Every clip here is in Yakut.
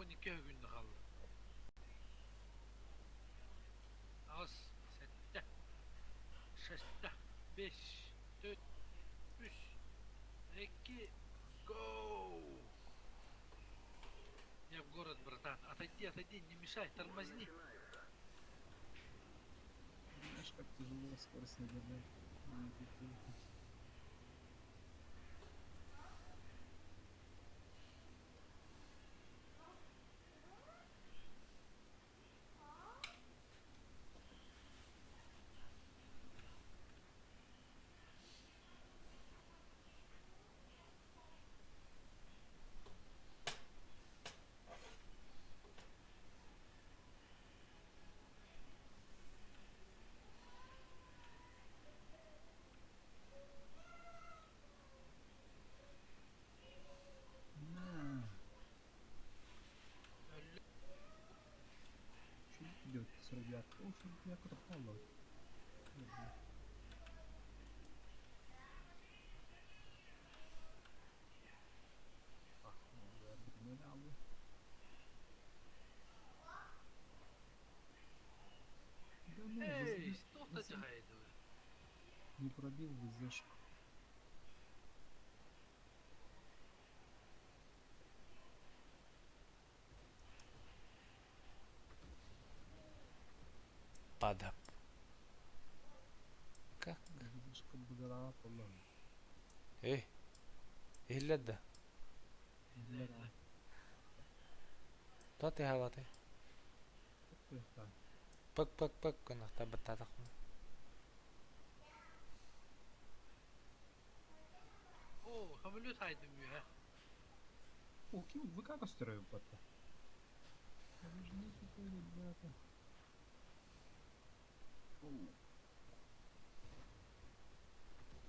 12 күндэ хаалла. Аҕыс, сэттэ, шеста, бес, төрт, үс, икки, гоу! Я в город, братан. Отойди, отойди, не мешай, тормозни. Знаешь, как тяжело скорость набирать на этой технике. На. Өллө. Что идет? 49. О, 49 тохтоллор. Да ну, Эй, ВЗ- туох да дьаһайдылар. не пробил ВЗшку. Пада. Как? ВЗшка быдалаҕа буолла. Эй, иһиллэр да? Иһиллэр Туох тыаһаабатай? Пык-пык-пык гынахта баттаатахпына. Оо, самолет айдым үөһэ. О, ким ВК көстөрө батта. Подождите, ребята. О.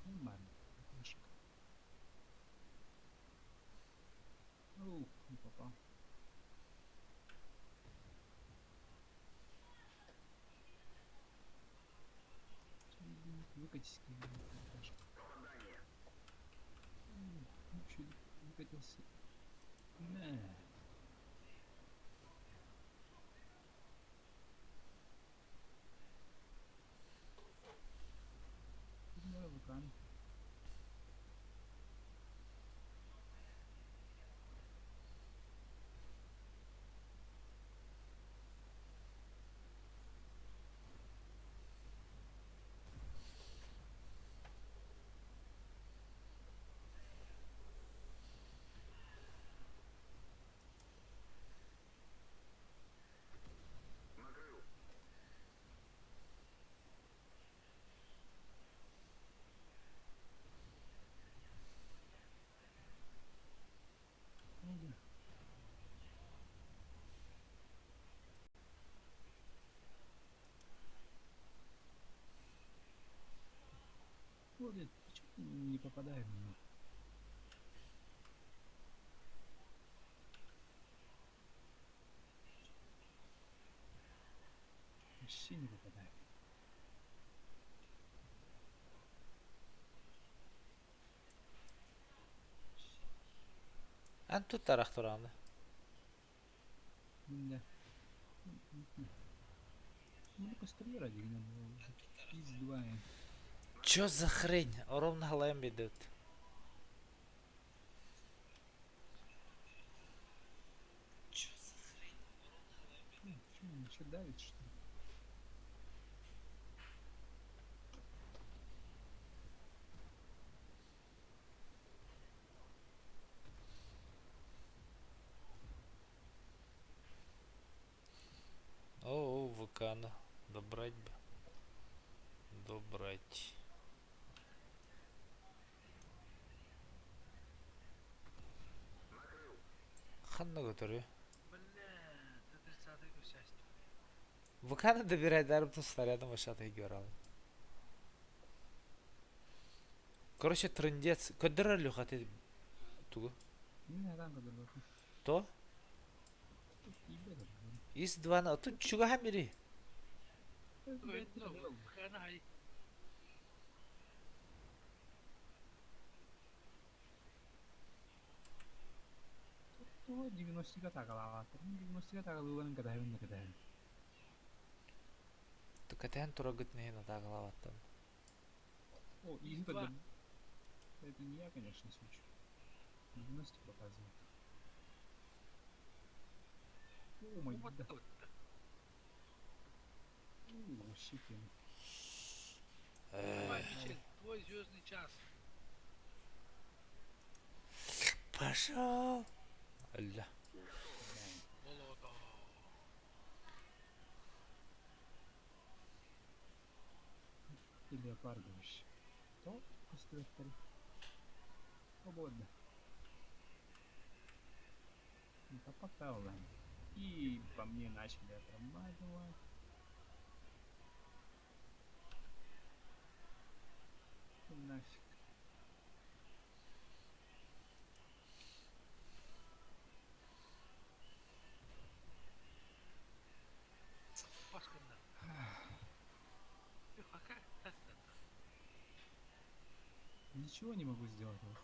Нормально. Немножко. Ух, не попал. Выкатись, какашка. Чуть выкатился. На. Давай вулкан. Ну да. Блин, почему не попадаем в него? Вообще не попадаем. Эн тут тарах тураҕын Да. Ну, кострера дигинен Из-два. Чё за хрень? Ровно халайын биэрдибит. Че, он еще давит, что ли? О, ВК добрать бы. Добрать. Ханна көтөрү. Бля, Т-30 государство. ВК-ны добирайдарым снарядом вообще играл. Короче, трындец. Көддөрөр Люха ты тугу? Не, там көдөрөр. То? Ис двана тут чугаһа мири. ВК-ны То 90 атаакалаабаттар. 90 атаакалыылларын кэтэһэбин да кэтэһэбин. Кэтэһэн тураргыт иһин атаакалаабаттан. О, изи тогда. Это не я, конечно, свечу. 90 показывает. О май Вот да. вот. О, щит. Давай, Мичель, твой звездный час. Пошел! Өллө. Болото. И леопардович. То көстүбэттэрий. Свободно. Да пока ладно. И по мне начали отрабатывать. Нафиг. Баскында. Пока так Ничего не могу сделать. вот.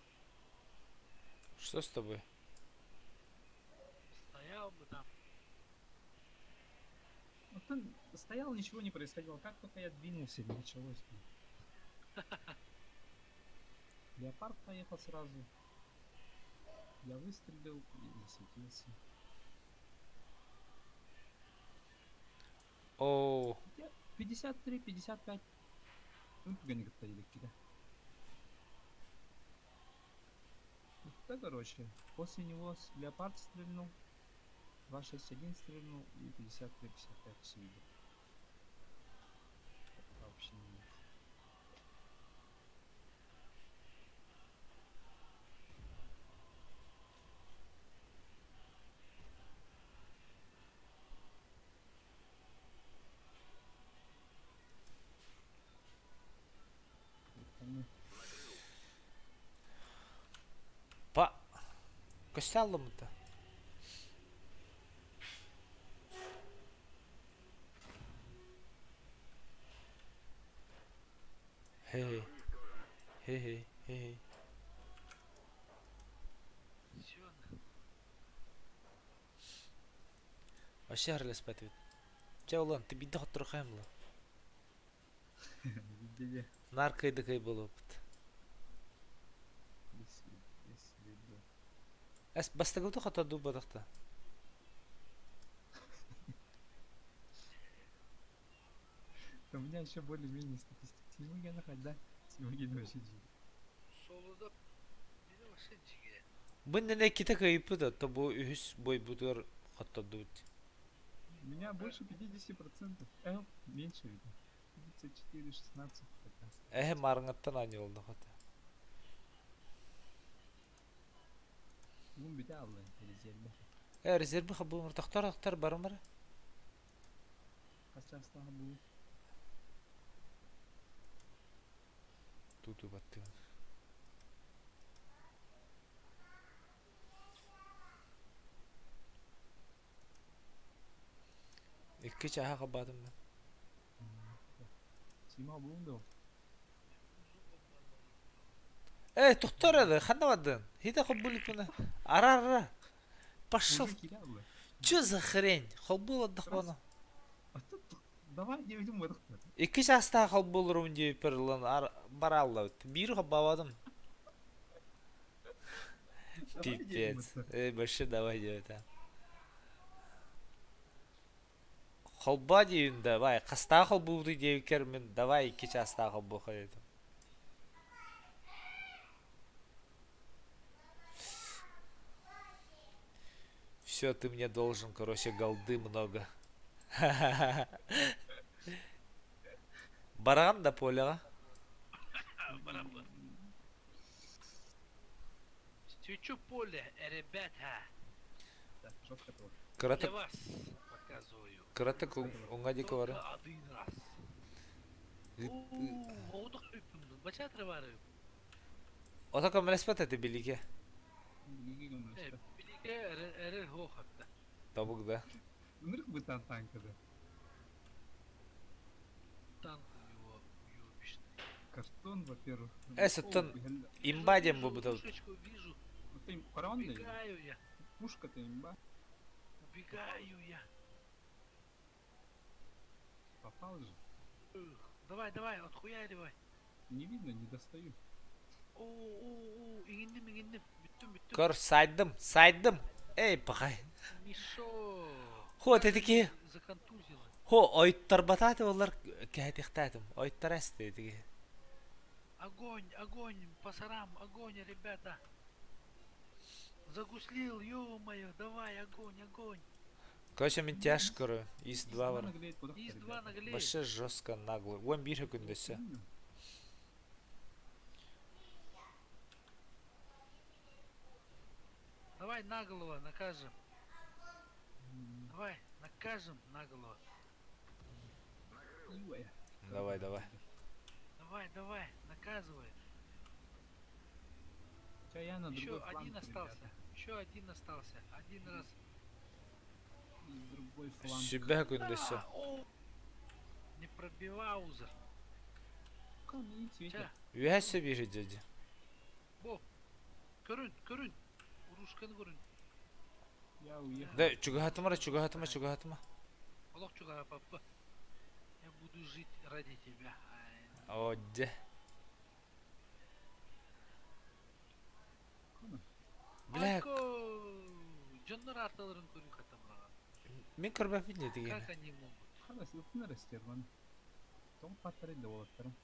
Что с тобой? Стоял бы там. Вот он стоял, ничего не происходило. Как только я двинулся, началось. блин. Леопард поехал сразу. Я выстрелил и засветился. Оу. Я 53, 55. Ну, түгэни кытта иликкитэ. Да, короче, после него леопард стрельнул, 261 стрельнул и 53-55 свидел. Вообще нет. Это Па. Көстө аллымыта. Хей. Хей, хей. Все. Вообще харлеспать ведь. Чэ улан, ты бидde хоттурхайм ла. Видели? Нар кыйды кый болупт. Без без виду. Эс бастыгылты хоторду бадахта. У меня еще более-менее статистика. Симоген хоть, да? Симоген вообще джиги. Солуда biri вообще жиге. Бу ките кыйпы да, то бу үһүс бойбутугар хоттордубут. У меня больше 50%. Меньше, видно. 34, 16, 15. Эһэ марыңаттан аньолду хота. Бун бите аллы резерве. Э резерві хабы тохтор тохтор барымар. Хас частаха бу. Туту баттыгын. Икки чаха хабадым мен. Сима буун да. Э, тохтор эди, ханна бардын? Хита хоббулик мына. Ара ара. Пошел. Чё за хрень? Холбул отдохвана. А тут давай не видим в Икки частаах холбуулурум диэппэр ылан барааллабыт. Биир хоббаабатым. Пипец. Эй, больше давай диэбит Холба диибин давай. Хастаах холбуубутуй диэбиккэр мин давай икки чаастаах холбуохха диэтим. Все, ты мне должен, короче, голды много. Бараҕын да поляҕа? Барабы. Свечу поле, ребята. Да, жестко тоже. Для Кыратык вас показываю. кыратык уҥа диэки Только бара. один раз. Оо, оҕудук үппүм. Бача тревары. Ото көмөлөспөт этэ билиге. Билиги Э, көмөлөспөт. билиге эрер хоохатта. Тобук да. Ынырык бытан танкада. Танк у него уебищный. Картон, во-первых. Э, сыттан имба диэн Вижу, буолбута. ловушечку вижу. Ты караон да? Убегаю я. Пушка-то имба. Убегаю я. Попал же. Давай, давай, отхуяривай. Не видно, не достаю. Оо, оо, оо, иҥинним, иҥинним. Бүттүм, бүттүм. Көр, сайдым, сайдым. Эй, пахай. Мишо. Хо, тетики. Законтузило. Хо, ойттарбатааты олар кэһэтихтаатым. Ойттарас тетики. Огонь, огонь, пасарам, огонь, ребята. Загуслил, ё-моё, давай, огонь, огонь. Короче, мен тяж көрө. Ис-2 бар. Ис-2 наглеет. Вообще жестко наглый. Уон биир күндөсө. Давай наглого накажем. Давай, накажем наглого. Давай, давай. Давай, давай, наказывай. Я на Еще другой фланг, один остался. ребята. Еще один остался. Один раз. На другой фланг. Сүбэ күндөсө. А, о! Не пробиваузер. Камни светят. Ча, Үһэ сөбиир дьэдьи. бо. Көрүн, көрүн. Урушканы көрүн. Я уехал. Да, чугаһатыма, чугаһатыма, чугаһатыма. Олох чугаһа папа. Я буду жить ради тебя. Ай, О, дьэ. Кана. Бля, Айко! Дьоннор арталарын көрүү хатамраға. мен көрбөппүн не дегени. Как они могут? Хана сылтын растерван. Том паттары да болаттарым.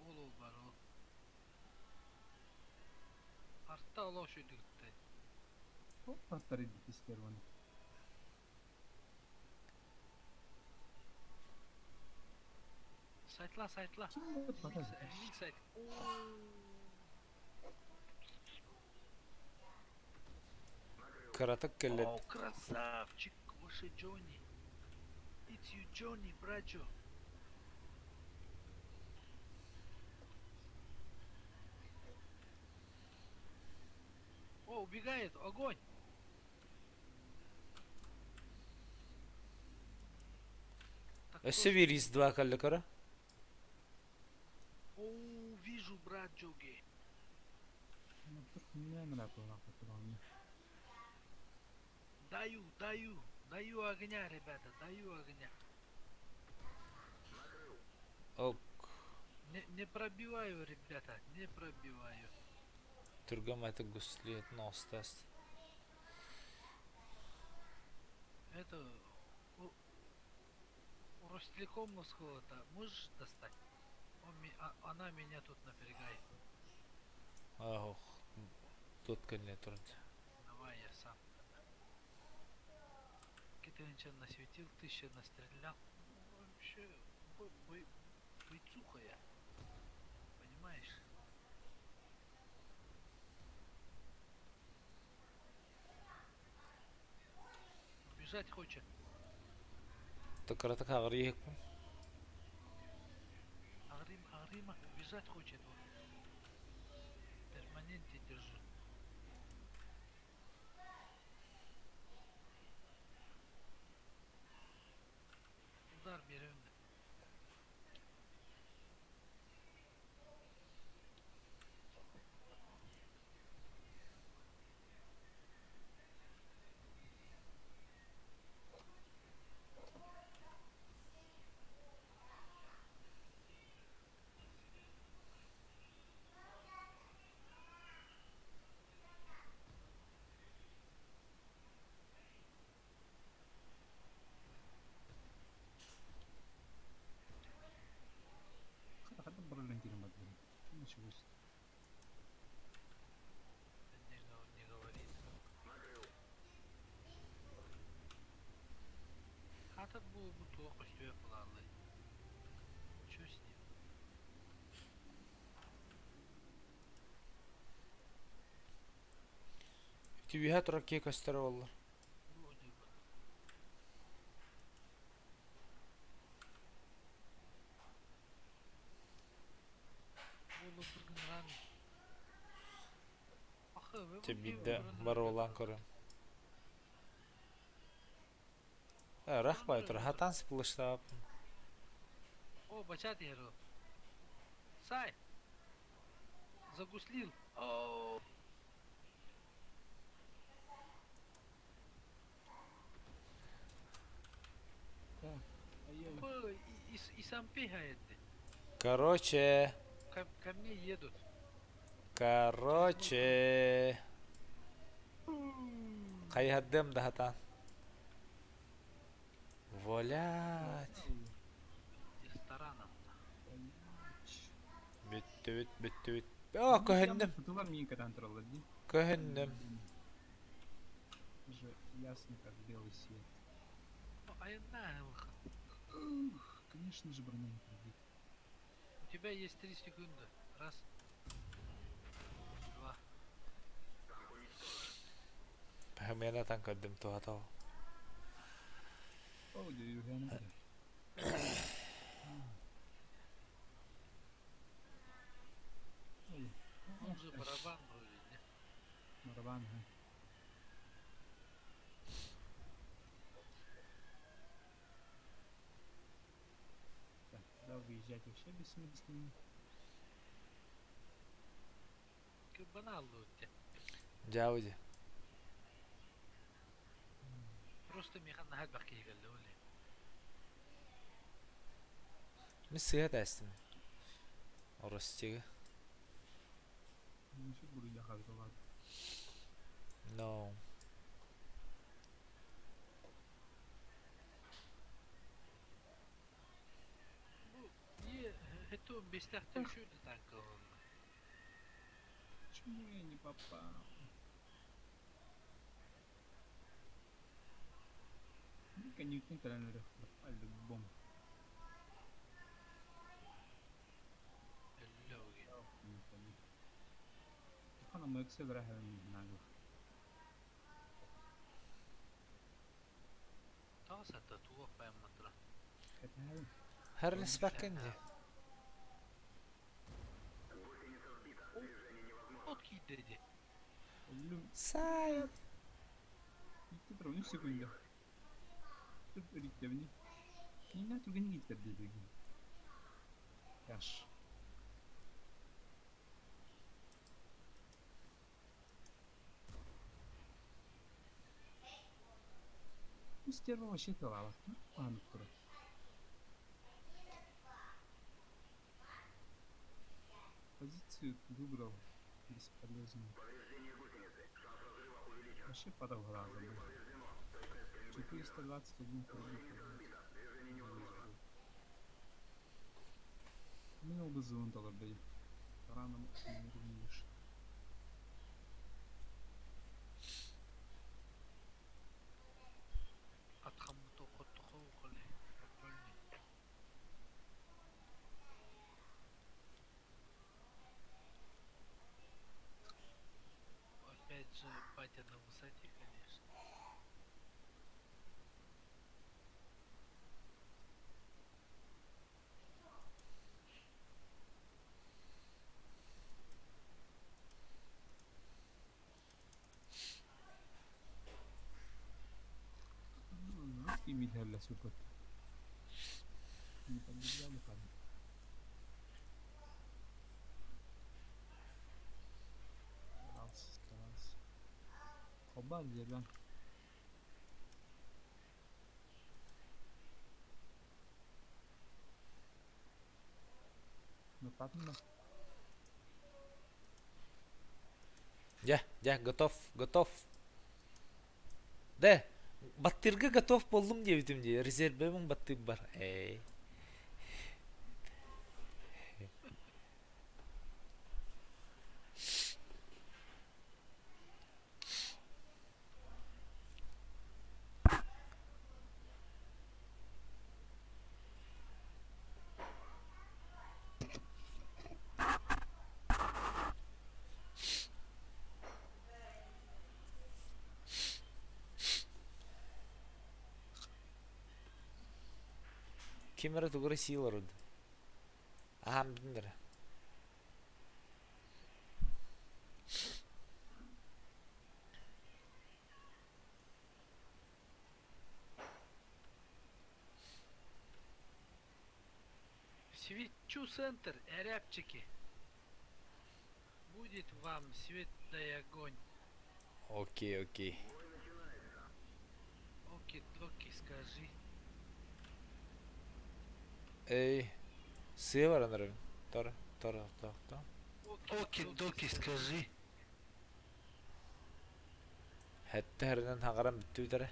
Ол ол бар ол. Артта олох шөйдүгүттэй. Том паттары дитистерван. Сайтла, сайтла. Ким вот потом? Миг сайт. Кыратык кэллэ. О, красавчик, выше Джонни. It's you, Johnny, братчо. О, убегает, огонь! Так Өссө точно. биир ис-2 кэллэ көрө. О, вижу, брат Джоги. Ну, вдруг не нравится, потом. Даю, даю, даю огня, ребята, даю огня. Ок. Не, не пробиваю, ребята, не пробиваю. Түргэн аты гуслиет ностас. Это у, у Ростелекомовского-то можешь достать? Он, а, она меня тут напрягает. Ох, тут кэллэ туран. Давай я сам тогда. Китайнчан насветил, тысяча настрелял. Ну, вообще, бойцуха я. Понимаешь? Убежать хочет. Кыратык аҕырыйыакпын. Агрим, Агрима убежать хочет. Вот. Перманенте держу. Удар берем. Хата бролентирим отдали. Что началось? Не, не говорит. Хата бу бу туох көстүө булаалы. Чё с ним? Түбүһэ турар киһи көстөр буоллар. Вроде бы. Буолу быргынран. Ахы, Чэ биирдэ баруолаан көрөн. Рах бай турар. Хатан сплыштааппын. О, бачат яру. Сай! Загуслил. О! Сампи хайды. Короче, Ко, ко мне едут. короче. Хайыһардыам да сатаан. Волять. Рестораном. Бүттүбүт, бүттүбүт. О, көһүннүм. Тутулар миин кэтэн тураллар дии. Көһүннүм. Уже ясно, как белый свет. Ну, айаннаах. Ух, конечно же, броня не пробита. У тебя есть 3 секунды. Раз. Два. Мена көрдүм туһата. О, деревянный. Ой, Он же барабан вроде, не? барабан, ага. Так, куда выезжать вообще бессмысленно? Кабанал у тебя. Дьауди. Просто михан нахад бакки галлоли. Мин сыһа тээстим. Оростига. Ну, еще буду я ладно. No. Бу не это бестахта үшүрдү танка. Почему я не попал? Ньютон по-любому. Логи. Ана Excel наглых. Таасата туох байматра. Это Харлеспаккын дии. От киирдэ. Люм. Сай. Икки турар, секунда. Риттебини. Нина түгэн гиттер диэбигин. Яш. Ну, стерва вообще талала. Ладно, тура. Позицию выбрал бесполезную. Вообще падал глаза был. 421 пробит. Мин ол бызылын толордой. Тараном не ревнуешь. Атхаммыты хоттохоо холи. Опять же, батя на высоте, конечно. Имилһэллэ сүргөт. Не поддержали парня. Старался, старался. Оба деревян. Ну, патно. Дьэ, дьэ, готов, готов. Дэ, баттыырга готов буоллум диэбитим дии. Резервэбин баттыыр бар. Эй. Ким эрэ тугу эрэ сии олордо. Аһаан бүтүн эрэ. Свечу центр, рябчики. Будет вам свет да и огонь. Окей, окей. Оки-доки, скажи. Эй, сыа баран эрэбин. Тор, тор, тох, тох. Оки-доки, скажи. Хэттэ хэринэн хагаран бүттүбүтэрэ.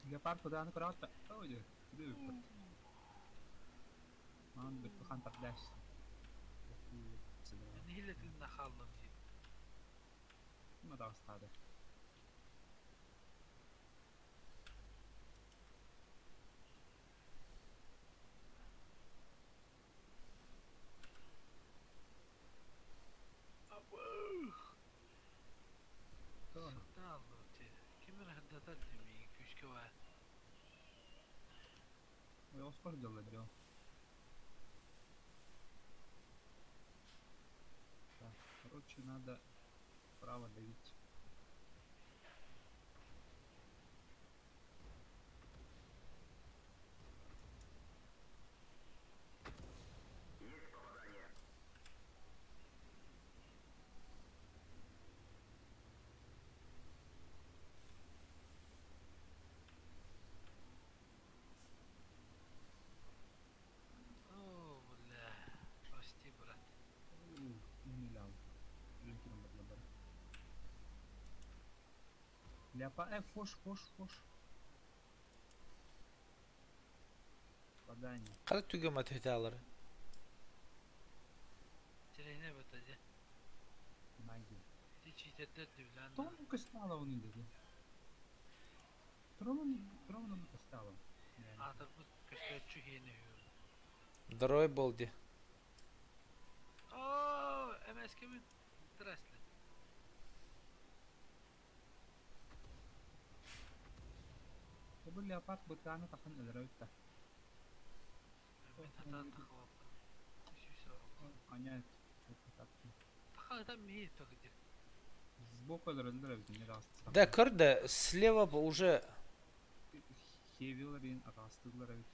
Леопард кудааны көрөҕүт да? Ой, кыды ыппыт. Маан быртахан тардаш. Нэһилэ тыынна хааллым дии. Ким атаҕастаата? Сатааллыбыт Ким эрэ сырдатар дии миигин күүскэ баар. Ойоҕоско сылдьаллар дьон. Так, короче, надо право давить. О, бля. Прости, брат. Умилял. Ляпа, фош, фош, фош. Попадание. Хара түгема түһүтэ Сирэйинэ бата дьэ. Магия. Ити читердэр дүлээн Тонко стало он идет. Троман, Троман стало. Аатырбыт көстөөччү иһиэн үһү. Здоровый был ди. Оо, эмэскэбин. Здрасте. Бу леопард бытааны тахан өлөрөбүт да. Мен хатаан тахалаппын. Аня Таха миһи тохидир. Сбоку өлөрөллөр эбит не даҕастар. Да, көрдө, слева уже Хевилэрин атаҕастыыллар эбит.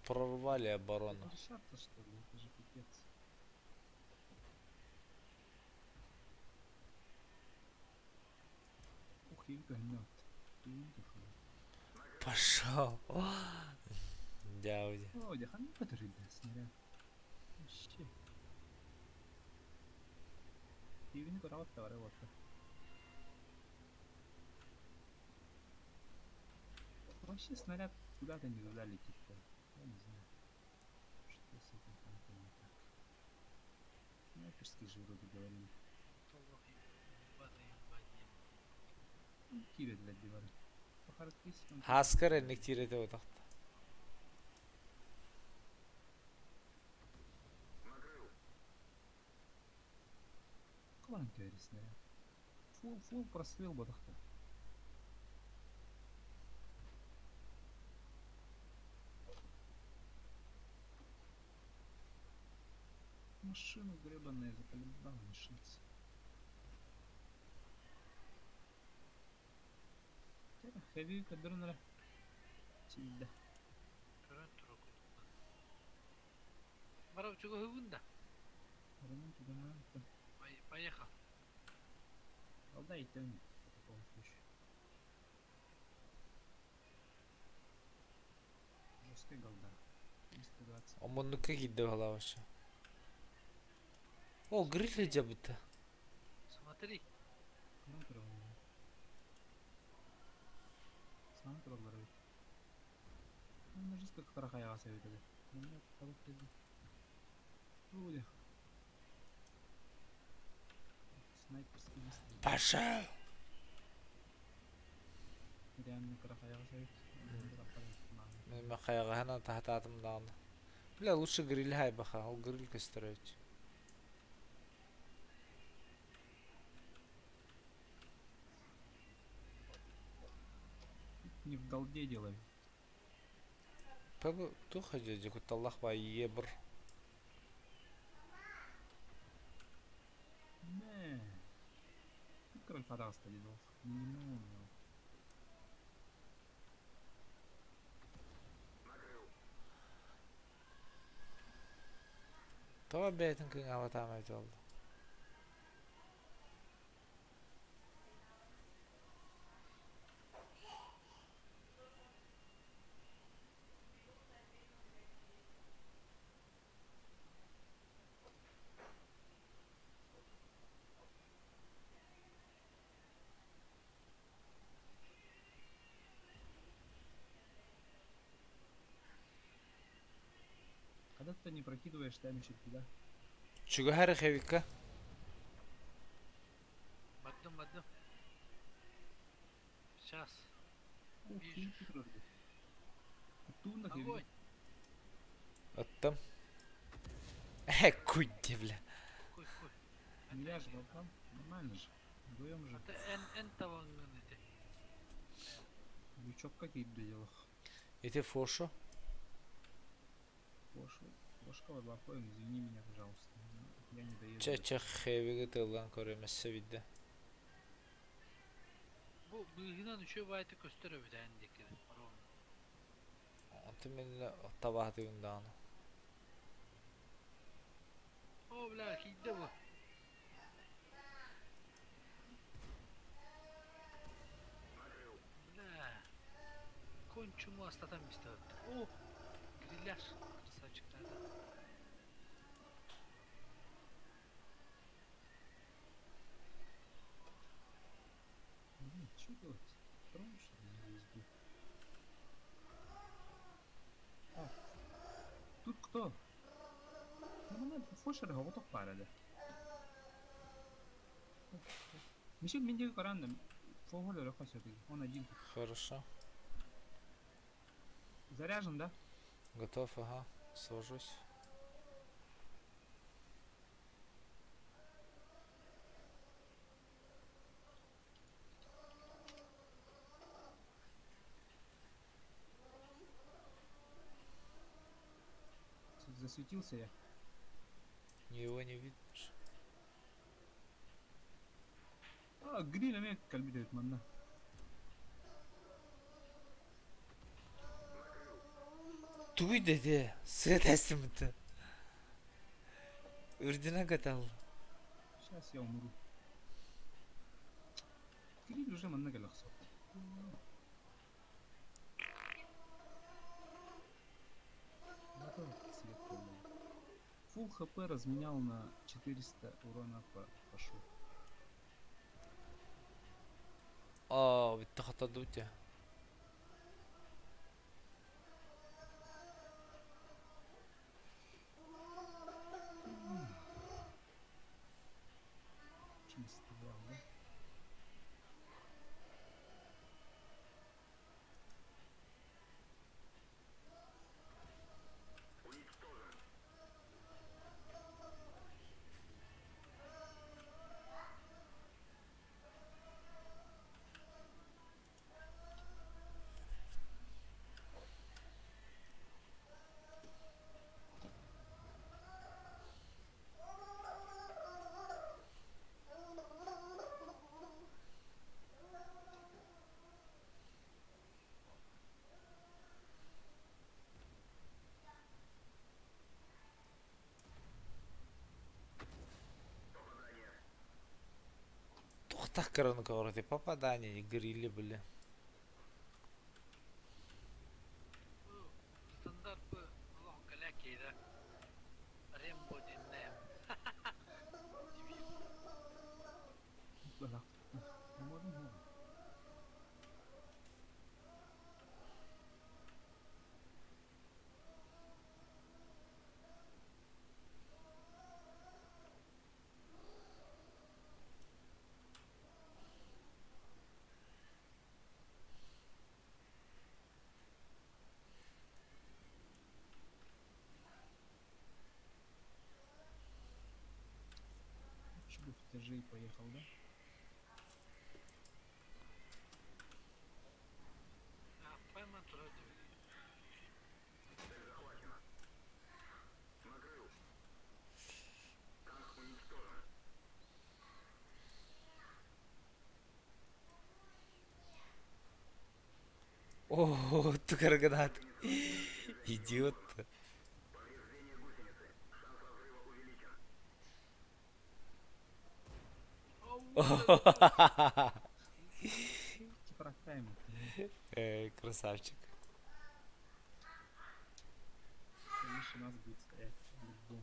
прорвали оборону. Возвращаться, что ли? Это же пипец. Ух, и гонет. Пошел. Дяуди. О, дяхан который снаряд. Вообще. Хевини көрөҕүт да бары уотта. Вообще снаряд куда-то не туда летит-то. Я не знаю, что с этим танком не так. Снайперский же вроде говорили. Кире для дивара. По характеристикам... Хаскар энник тиирете утахта. Кабан теперь снаряд. Фул, фул прострел бодахта. Машина гребаная заколебала мешаться. Хэви кадырнара. Сильда. Көрөн турук. Барап чугуһугун да. Роман туда. Поехал. Алдай тön в таком случае. Жесткая голда. 320. Омоннука киирдэ баһылаабачча. О, гриль дьабыта. Смотри. Кыран тураллар. Саҥа тураллар эбит. Манна жестко кытара хайаҕас эбит этэ. Манна табык кэллэ. Ой. Снайперский выстрел. Пошел! Реально кыра хайаҕас эбит. Мен хайаҕаһынан таһатаатым даҕаны. Бля, лучше гриль хайбаха, ол гриль көстөрөөччү. Не в голде дело. Пабы тух дьэ кутталлах ба ебр. Не. Король фадаста дедов. Не Тоҕо бэйэтин кыҥаабатаамай буолла. Этот ты не прокидываешь таймчик, да? Чугаһар Хевика. Бардым, бардым. Сейчас. Ух, Вижу. Оттуда Огонь. Оттом. Э, кудди, бля. Кой, кой. Ну я же болтал. Нормально же. Вдвоем же. Это эн, эн тавангын эти. Лючок какие делах. Ити фошу. Пошлый. Башка плохой, извини меня, пожалуйста. Я не доеду. Чэ-чэ Хевиги тыллан көрөмөссө бидде. Бу быыһынан үчүгэй баайта көстөр эбит эн диэки. Ровно. Онтон мин табаһытыгын даҕаны. О, бля, киирдэ бу. Бля. Кончуму астатан бистэ. О, грилляж. Красавчиктарда. Блин, что делать? Трон, что ли, на USB? А, тут кто? Ну, мене фошер готов параде. Мишель мен диэки көрөн фоголь өрөххө все-таки. Он один. Хорошо. Заряжен, да? Готов, ага. Сажусь. Засветился я. Его не видно. же. А, гриль эмиэ кэлбит эбит манна. Туй дede. Сыт Үрдүнэн көтөл. Сейчас я умру. Гриль уже манна кэлэ охсор. Свет полный. Фул хп разменял на 400 урона по фашу. Аа, бүттэ хатадут я. Чем стрелял, да? Туохтах көрөн говорит, попадание, грили, бля. Бу стандарт бу олох кэлэ да. Рембо диннем. Дебил. Бля, можно? Лучше бы в тяжей поехал, да? А, пойман турар дебил. О, гранат. Идиот. Ау, Типа тайм. Красавчик. Выше нас будет стоять. Любом.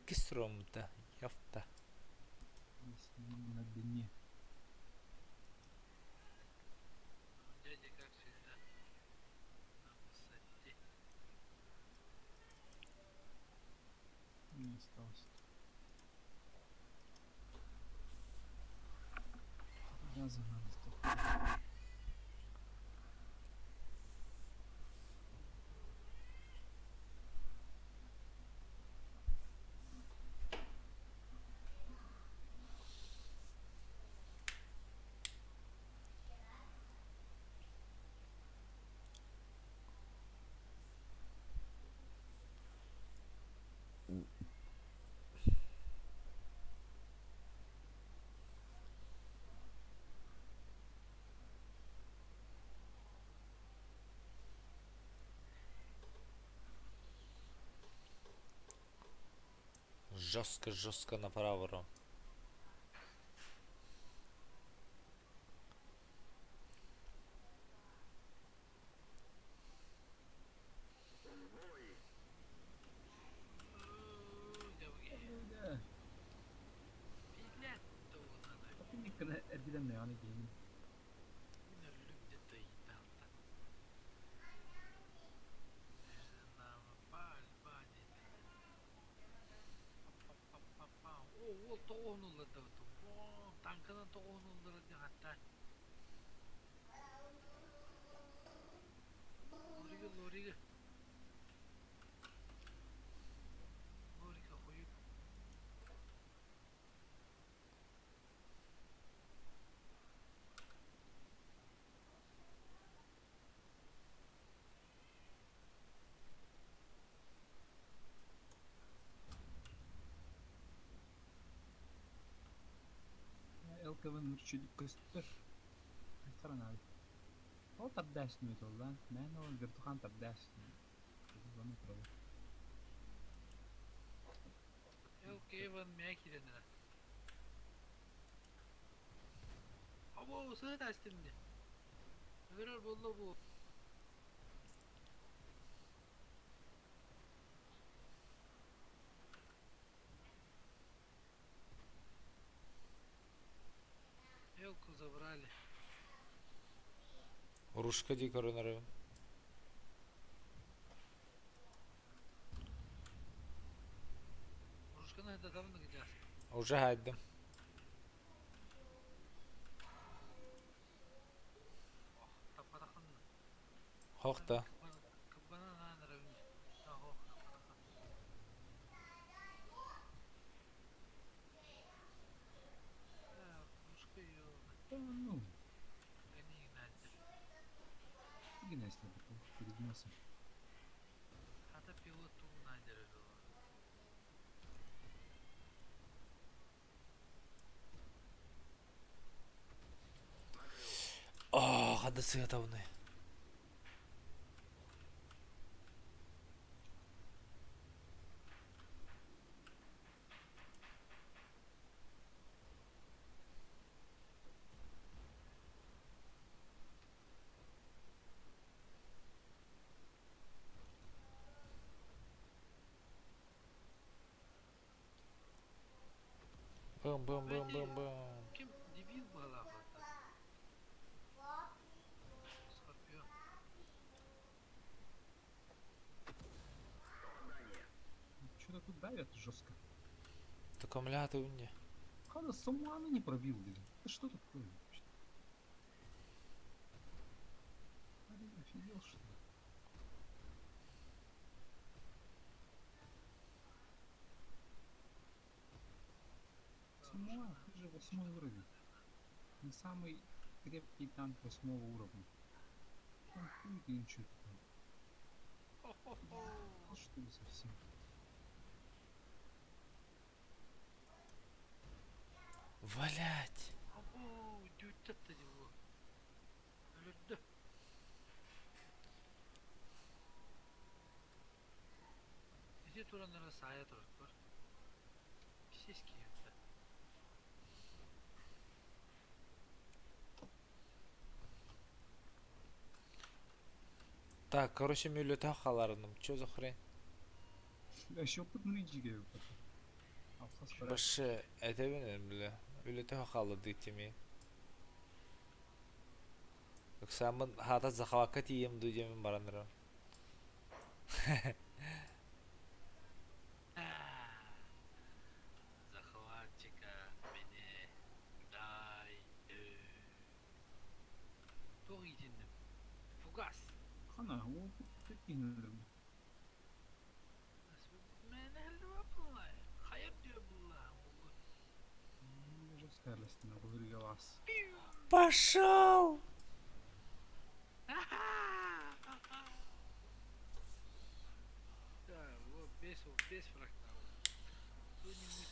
Иккис туруоммута, ёпта. На дне. Дядя, как всегда, на высоте. Не осталось. Газа надо только. Жестко, жестко направо. ЛКВ чуть көстөр. Хайхаран abi. Ол тардаасын үт ол lan. Мен ол вертухан тардаасын. Оны туралы. ЛКВ мякиренера. Або сыт астымды. Өлөр болду бу. Елку забрали. Рушка ди коронарым. Рушканы да давно где Уже хайдым. Хохта. Да ну, перед носом. О, хада сыгатабыны. Бым бым бым бым бым. Ким дебил была Скорпион. Что-то тут давят жестко. Так ты мне. Хада Самуана не пробил, блин. Это что такое вообще? Парень офигел, что ли? Самуа, ты же восьмой уровень. Не самый крепкий танк восьмого уровня. Танкует или что там? Что ли совсем? Валять! Ити тураннара саайа турар. Сиськи это. Так, короче, мен өлөтө халарыным. Чё за хрень? А еще опытный джига. Алхас көрө. Башы этэбин бile. Үлэтэ хаалла диэтими. Ыксааммын хаата захвакка тиийэм дуу диэмин баран эрэр. Захватчика мне дай. Туох иитинним? Фугас. Хана, ол киһинилер. Пошел! Да, вот без, без фрактала. Кто-нибудь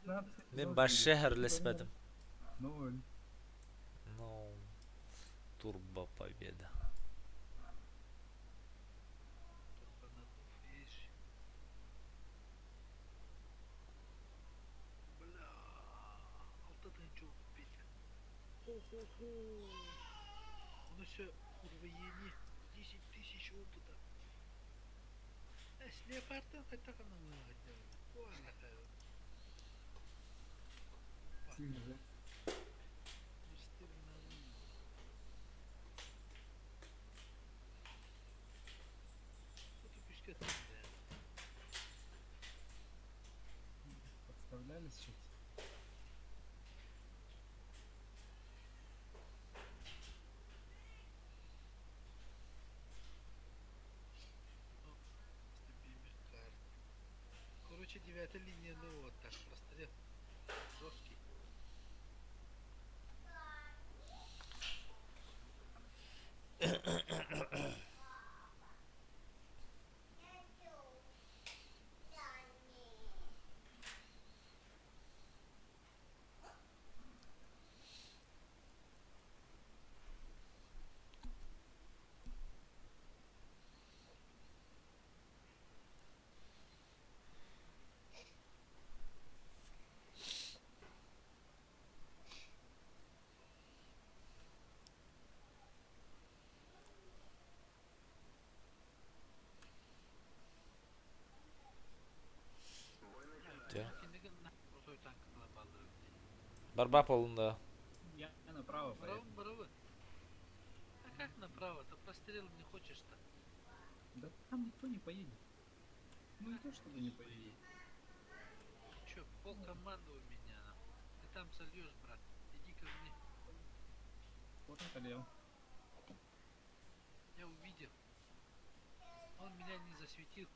нужен? Мин башша херлеспедим. Ноль. Ну, турбо победа. Турбонаддув есть. Бля, алтатынчы опыт Хо-хо-хо. Он все удвоение. 10 тысяч опыта. С леопардом хотя бы нам хотя бы. Подставлялись сейчас? Короче, девятая линия, ну вот так, прострел. Жесткий. Дьэ. Барбап олунда. Я направо Право, поеду. право. А как направо-то? Прострел не хочешь-то? Да там никто не поедет. Ну не то, чтобы не поедет. Че, пол команды у меня. Ты там сольешь, брат. Иди ко мне. Вот он колел. Я увидел. Он меня не засветил.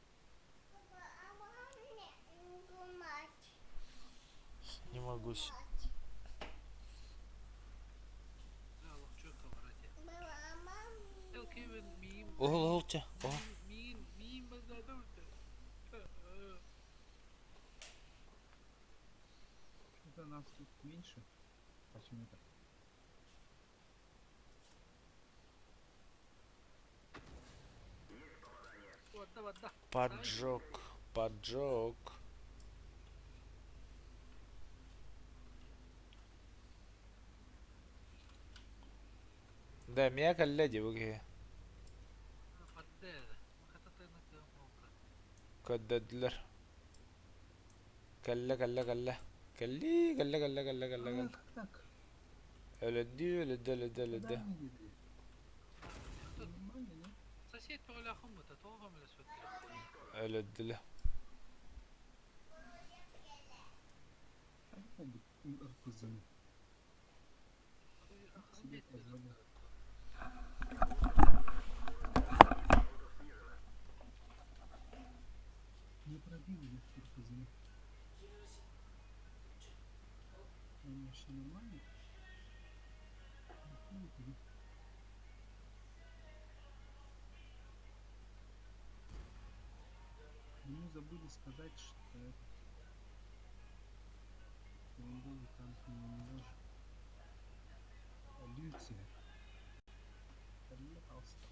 Не могу. Оһол оһол чэ. Оһол. Что-то нас тут меньше. Почему-то. Поджог. Поджог. Да, меня коллеги вы Көрдөрдүлэр. Кэллэ, кэллэ, кэллэ. Кэллии, кэллэ, кэллэ, кэллэ, кэллэ, А, кэллэ. как так? Өлөддүү, өлөддү, өлөддү, Куда өлөддү. они едут? Нормально, нет? Сосед Өлөддүлэр. Кызым. Себе позволил. Не пробил я кызым. Он вообще нормальный? Ему забыли сказать, что этот Голый танк не может. Люцифер. Пожалуйста.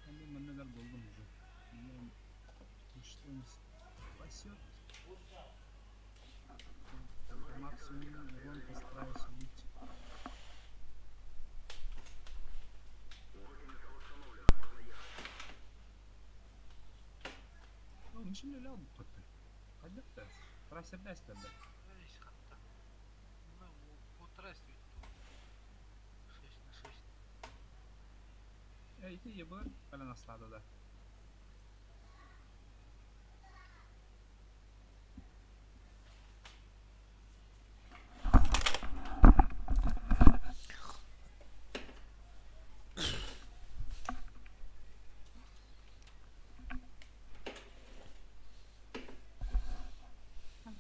Я думаю, болдум уже. Меня ничто не спасет. Максимум урон постараюсь убить. Мишель өлө албыппыт. Хайдах да? Трасса да. Эй, хатта. Ну, по трассе 6 на 6. Ити ебыр кэлэн аслаада да.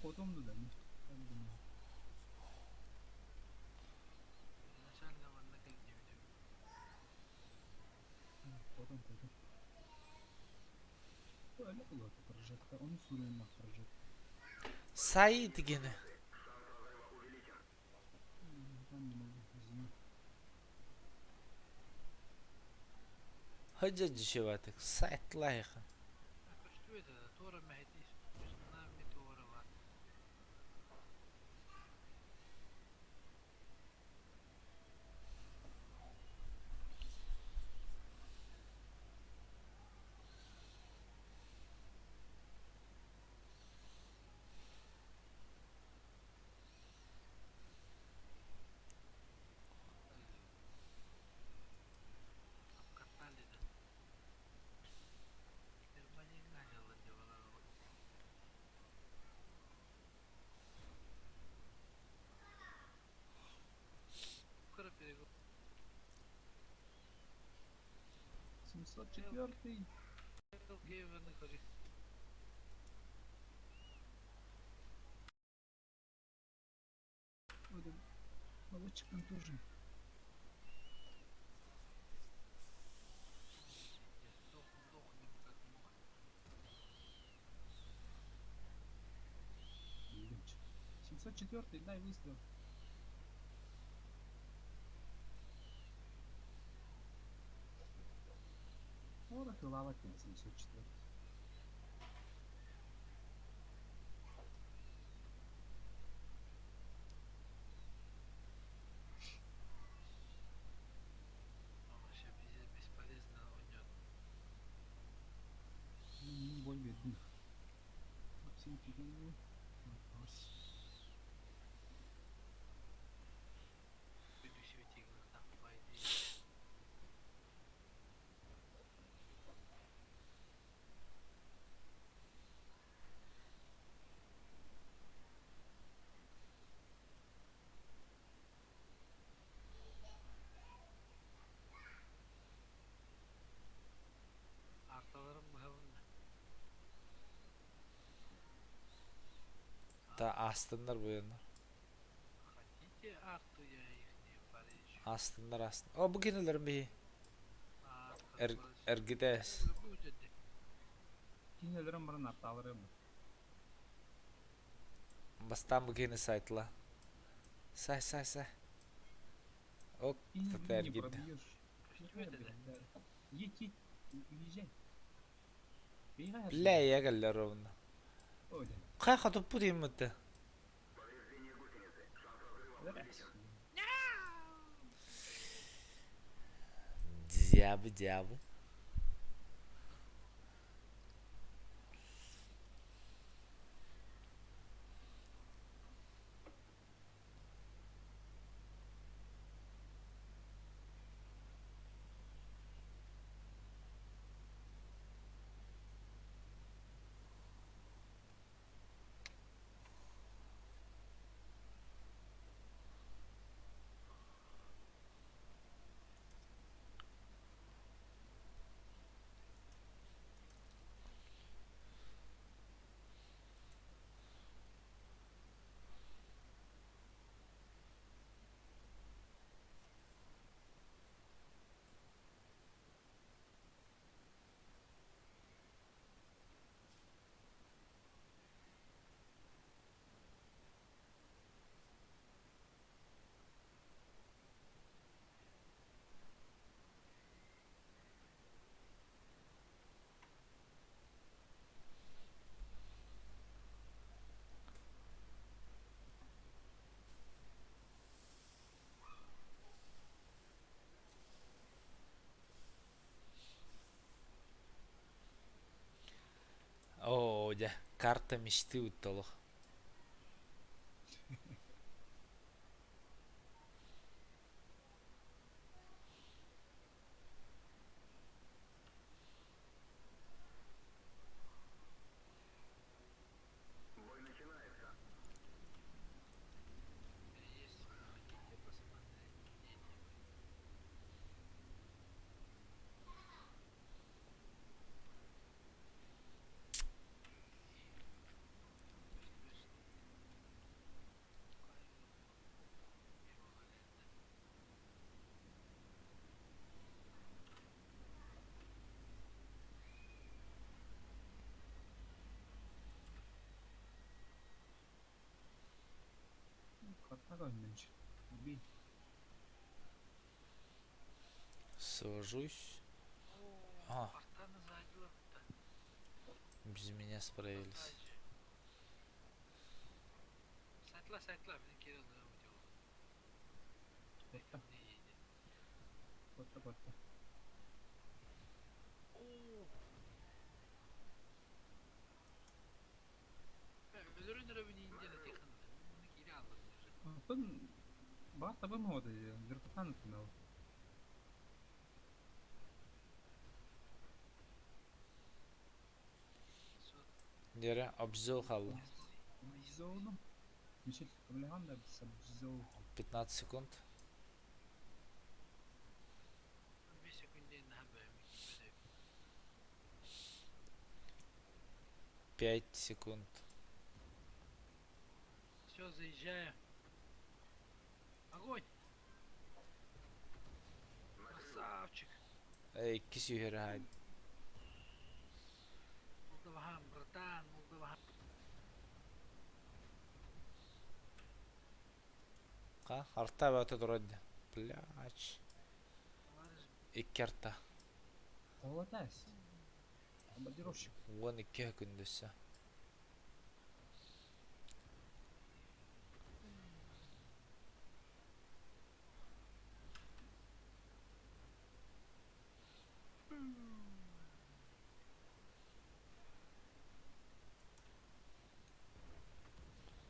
Котом да Изначально манна кэлдибитим. Котом котом. Öyle oluyor прожекта. Onu суруйма прожекта. Сай дигени. Там не могу. Извини. Хажа дешеватык. Сайтлайхан. Так, что это? Тора мэхэтис. Нами Тора Обкатали, да? Скоро перегру. 704. Молодчик контужен. Дохнем как муха. 704, дай выстрел. Порох и лава 704. Он вообще пиздец бесполезно уйдет. Не боль бедных. Максим Тихонов. Вопрос. Буду светить там, по идее. Арталарым быһабын. Та астыннар буяннар. Хотите арту, я их не порежу. Астыннар астын. О бу кинилерин биһи. Эргитес. Кинелерин барын арталары бу. Бастан бу кини сайтла. Сай сай сай. Ок Кинелерин не эргитте. пробьешь. Что это, да? Едь, едь, уезжай. Бля я галлер ровно. Ой, Кай хатып бу деймитти. Дьябы дьябы. Карта мечты ытталах. Есть, хотите посмотреть, дети мои? Хаттага өннөнч. Убей. Свожусь. О, А. Артана задела-то. Без меня справились. Сайтла, сайтла, блин, Кирилл, да, удел. Котта, Не едет. котта, котта. О! Өлөрөн өрөбүн индиана тиханда. Муну кире алдым уже. Оттон бар табым ходы, вертухан тунал. Дere обзел халла. Зону. Мишель Камляган да обзел. 15 секунд. 5 секунден хабар. 5 секунд. Все, заезжаю. Огонь! Красавчик! Эй, кис юхер Молдавахан, братан, Молдавахан. Ха, арта бата турады. Пляч. Икки арта. Холотас. Бомбардировщик. 12 күндүсө.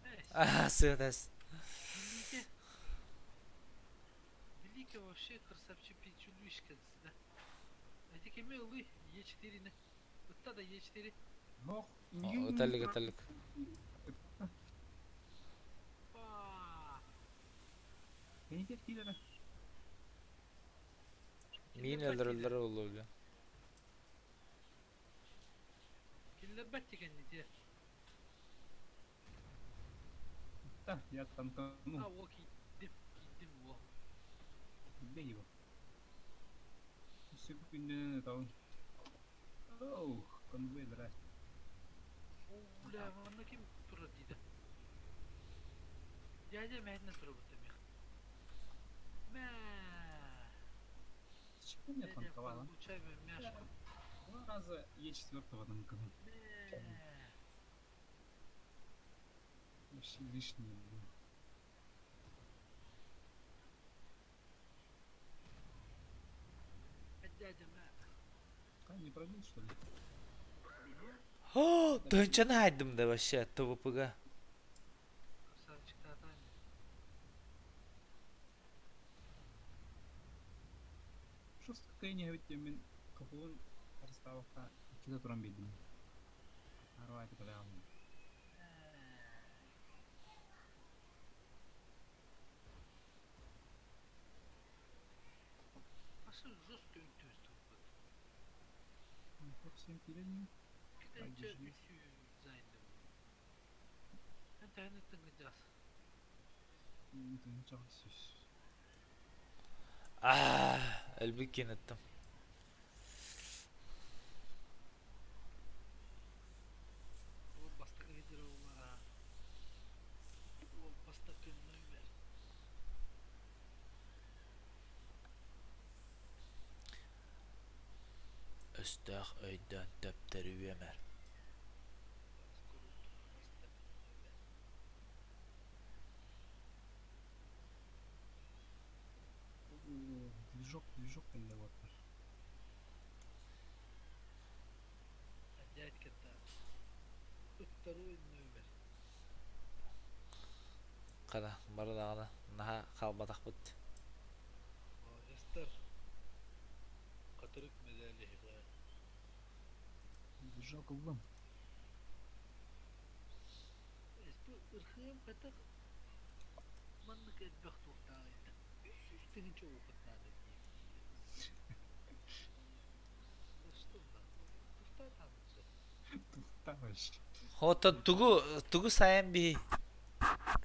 Эй, А, сытас. Великий. Великий вообще красавчик пичулюшка, да. А ти кеме улы Е4 не. Вот да Е4. Ох, Өтәлік, өтәлік. Па. Кенитер килere. Мин өлдөрөллөр болду бля. Киллер бат деген де. Да, я танканул. А, о, кидим, кидим, о. Убей его. Секунду, там. Оу, конвой, здрасте. О, бля, манна ким турар дейді. Дядя мәдіне турар бұтты мех. Мә. Зачем меня Дядя, танковала? получай мяшку. Два раза Е4 танканул. Мә. Вообще лишний был. Дядя, мә. А, не пробил, что ли? О, тынчаны айдым да вообще ТВПга. Красавчик татан. Что с не говорит, мен капуын арыставаққа кете туран бердим. Ару айтып алдым. Ашы жестко үнтөз тут. Всем килени. Киденче үсүү зайдым. Интернеттен гыжас. Сүз. А, әлбик кенеттім. Ол бастакы видео олар. Ол бастакы номер. Өстәх өйдөн төптері өмір. Скоро бастакы номер. Движок, движок әллә вот. А дядька-то. Хана бары даҕаны наһаа хаалбатахпыт. Маладьыастар. Хатырык мэдээлиһиҕэ. Движок ыллым. Ырхыам хатах маннык элбэх туохтааҕый да 300 тыһыынча опыт наада дии. Да что туфта тааныччы. Туфта вообще. Оттон тугу тугу сайан биһи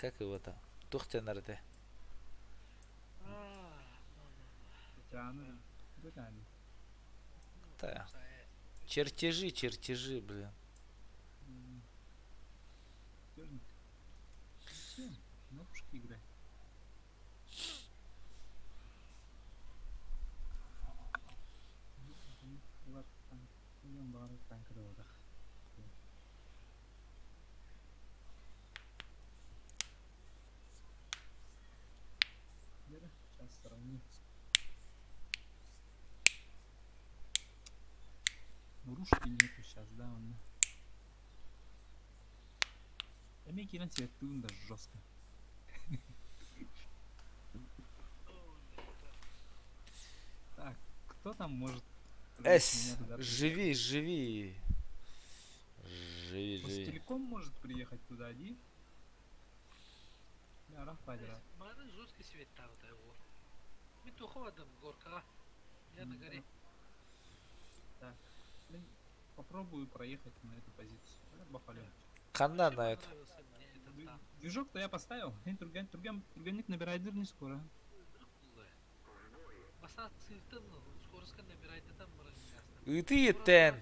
как его там туох тенар этэ? Татьяна, Татьяна. Да. Чертежи, чертежи, блин. Чертежник. Зачем? На пушке играй. Сейчас сравню. Ну, рушки нету сейчас, да, он. Эмиэ киирэн светтыын да жестко. Так, кто там может Эс, живи, живи. Живи, живи. Телеком может приехать туда, иди. Маны жесткий свет таабыта его. Мин туохха бардым горкаҕа. Я на горе. Так, попробую проехать на эту позицию. Ханна на это? Движок-то я поставил. Түргэн, түргэн, түргэнник набирайдыр не скоро. Бастаан сыыртан скоростка набирайдатан баран Ыты еттен.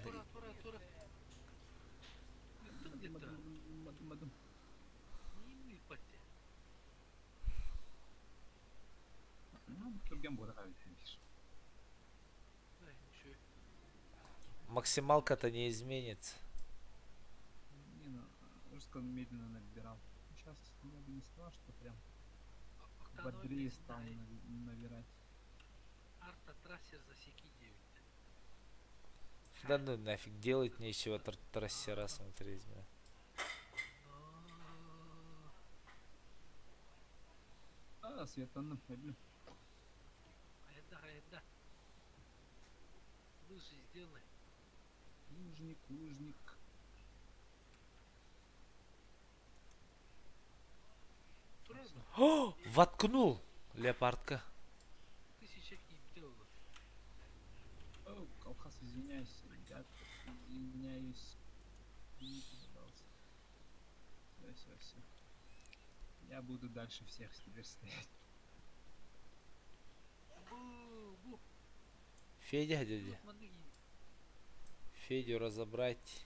Максималка-то не изменится. Не, ну, жестко медленно набирал. Сейчас я бы не сказал, что прям бодрее стал набирать. Арта-трассер засеки 9. Да ну нафиг, делать нечего трассера смотреть, бля. А, светанным, люблю. Айда, айда. Лыжи сделай. Лыжник, лыжник. О, воткнул леопардка. Тысяча кип О, колхоз, извиняюсь, ребят, извиняюсь. Извините, пожалуйста. Все, все, все. Я буду дальше всех теперь стоять. Федя, дядя. Федю разобрать.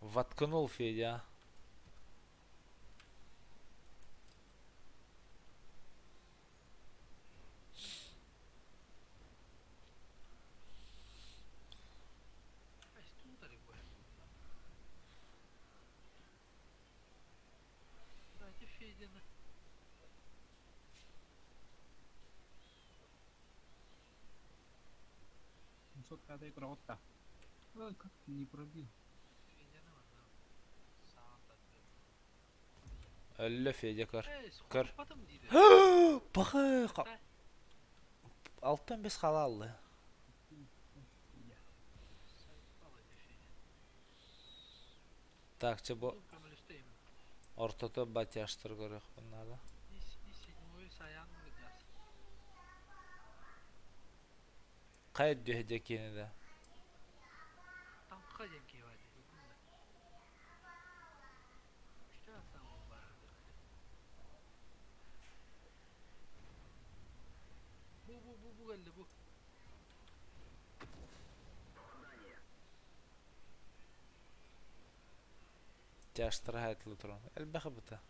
Воткнул Федя. Федина. 705 проводка. Ой, как ты не пробил? Өллө Федя көр. Көр. Бахы. Алтан бес халаллы. Так, че бу ортото батяштыр көрөх надо. Хайа дүһэ киэнэ да. Таҥха диэн киһи баар дии көрдүм да. Үстээх аттаах уол баар Бу бу бу бу кэллэ бу. Тяжтара хайтлы туран. Элбэх быта.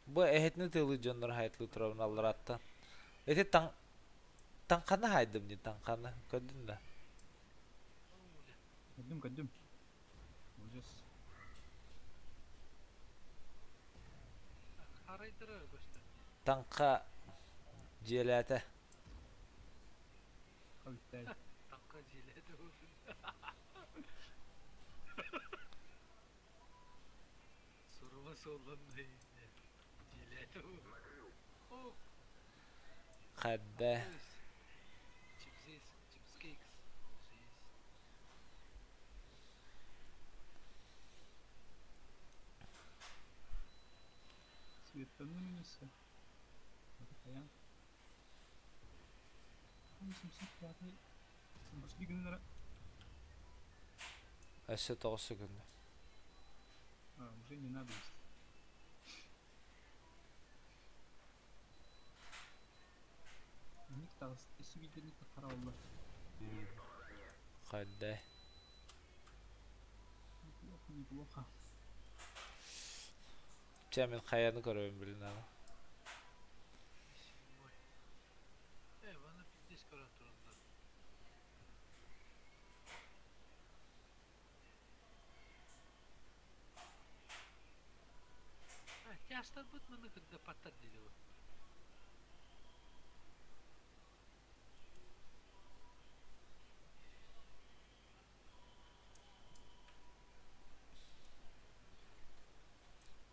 Бу эһэтини тыылы дьоннор хайтлы турабын аллараттан. Эти таҥ таҥханы хайдым дии таҥханы. Көрдүн да. Көрдүм, көрдүм. Ужас. Арайдара көстөн. Таҥха дьиэлээтэ. Таҥха бүттэй. Таҥха дьиэлээтэ буолсун. Сурума суолланна дьиэлээтэ буолсун. Хадда. Чипсейс, чипскейкс. Светтанны минесе. Хайаан. 705 Гусли гыннара. Өссө 9 секунда. А, уже не надо есть. Ник таҕыс, өссө биирдэ ник таххара буолла. Хадда. Неплохо, неплохо. Чэ мин хайаны көрөбүн билин ама. Седьмой. Э, вана пиздец көрөн тураллар. А, тястарбыт маны кырдапаттар диде бу.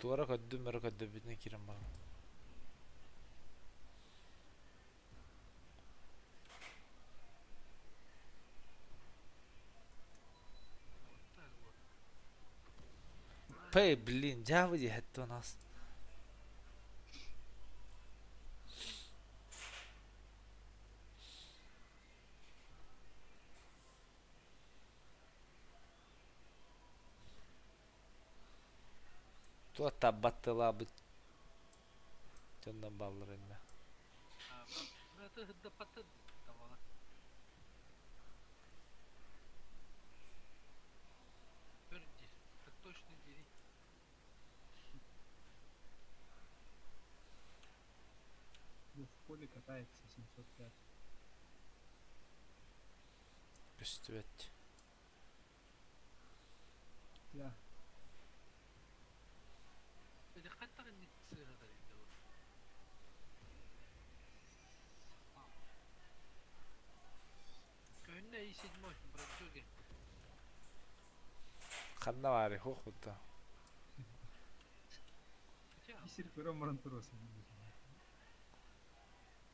Туора көрдүм эрэ көрдөбүтүнэ киирэн баран. Так вот. Пэй, блин, дьаабы диэхэтти нас. Туох таббаттылаабыт дьоннор бааллар иннэ. Это хыддаппаттар табала. Көр дии, так точно дири. В поле катается 705. Көстүбэт. Да. Или хаттар инник сыыһатар инде бу. Көһүннэ и седьмой, бродюги. Ханна баарый хуох бутта. Исир көрөн баран туруосын.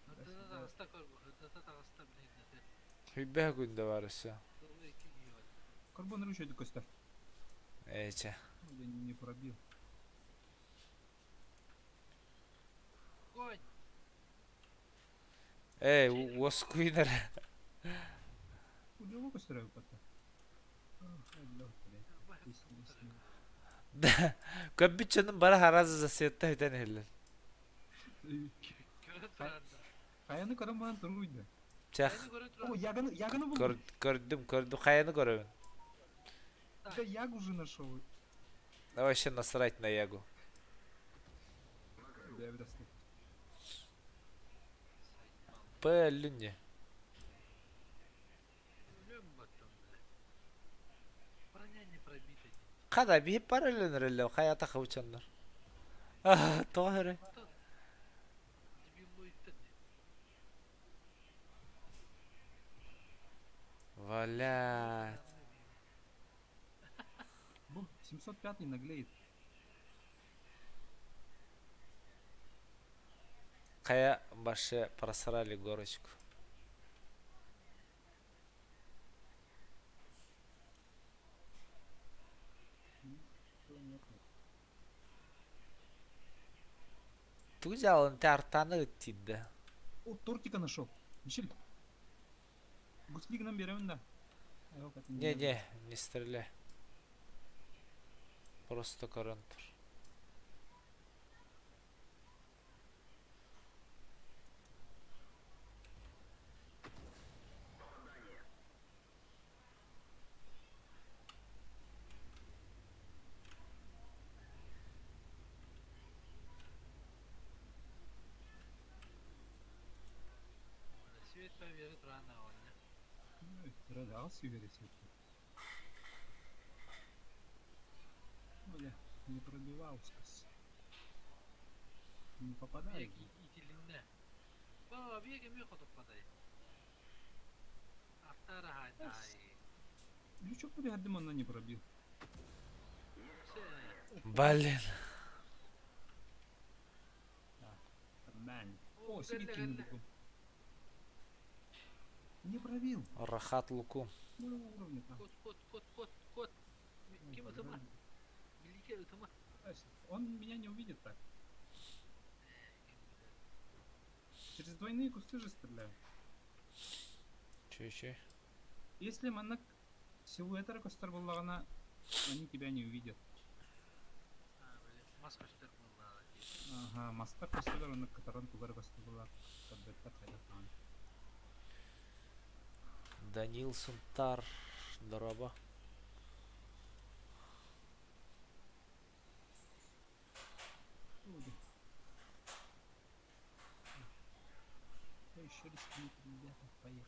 Хырдата таҕыста көр бу, хырдата таҕыста билин Хүббэһэ күндэ бар өссө. Сылы икки киһи бар. Карбон ручей көстөр. Ээ чэ. Я не пробил. Конь! Эй, уоскуйнар. Удиву көстөр эбит Да. Көббүт дьонум бары харазы засветта бүтэн иһэллэр. Көрөн турар да. Хайаны көрөн баран туруйда. Чах. Хайаны көрөн О, турар. яганы, яганы булдум. Көрдүм, көрдүм. Хайаны көрөбүн. Да ягу уже нашел. Давай вообще насрать на ягу. Да, бля, П лүнне. Өлөм баттым бля. Броня не пробита. Хада биһип бар өлөнөрөллө хайата хабычаннар. Ah, тоҕо өрө. Дебилоидтар дии. Валя. Бу, 705 наглеет. Хайа баше просрали горочку. Тугу дьаалын тартаны ыттиидэ. О, тортика нашел. Мишель. Гуслик нам берем, да. Не, не, не стреляй. Просто көрөн тур. Свет поверит рано он. Радался верить. Бля, не пробивался. Не попадает. Биэк итилиннэ. Ба, биэк эмиэ хотуппатай. Лючок түһэрдим онно не пробил. Блин. Нормально. О, Сибиткин бегу. Не пробил. Рахат луку. Ну, уровня там. Кот, кот, кот, кот, кот. Ким ытыма? Билике ытыма. Он меня не увидит так. Через двойные кусты же стреляю. Че, че? Если маннык силуэттара көстөр буоллаҕына, они тебя не увидят. Мас көстөр буоллаҕа дии. Ага, мастар көстөлөр оннук кытаран тугар көстөр буоллар көрбөттөр хайдах даҕаны. Данил Сунтар. Дорообо. Еще рискнут, ребята, поехали.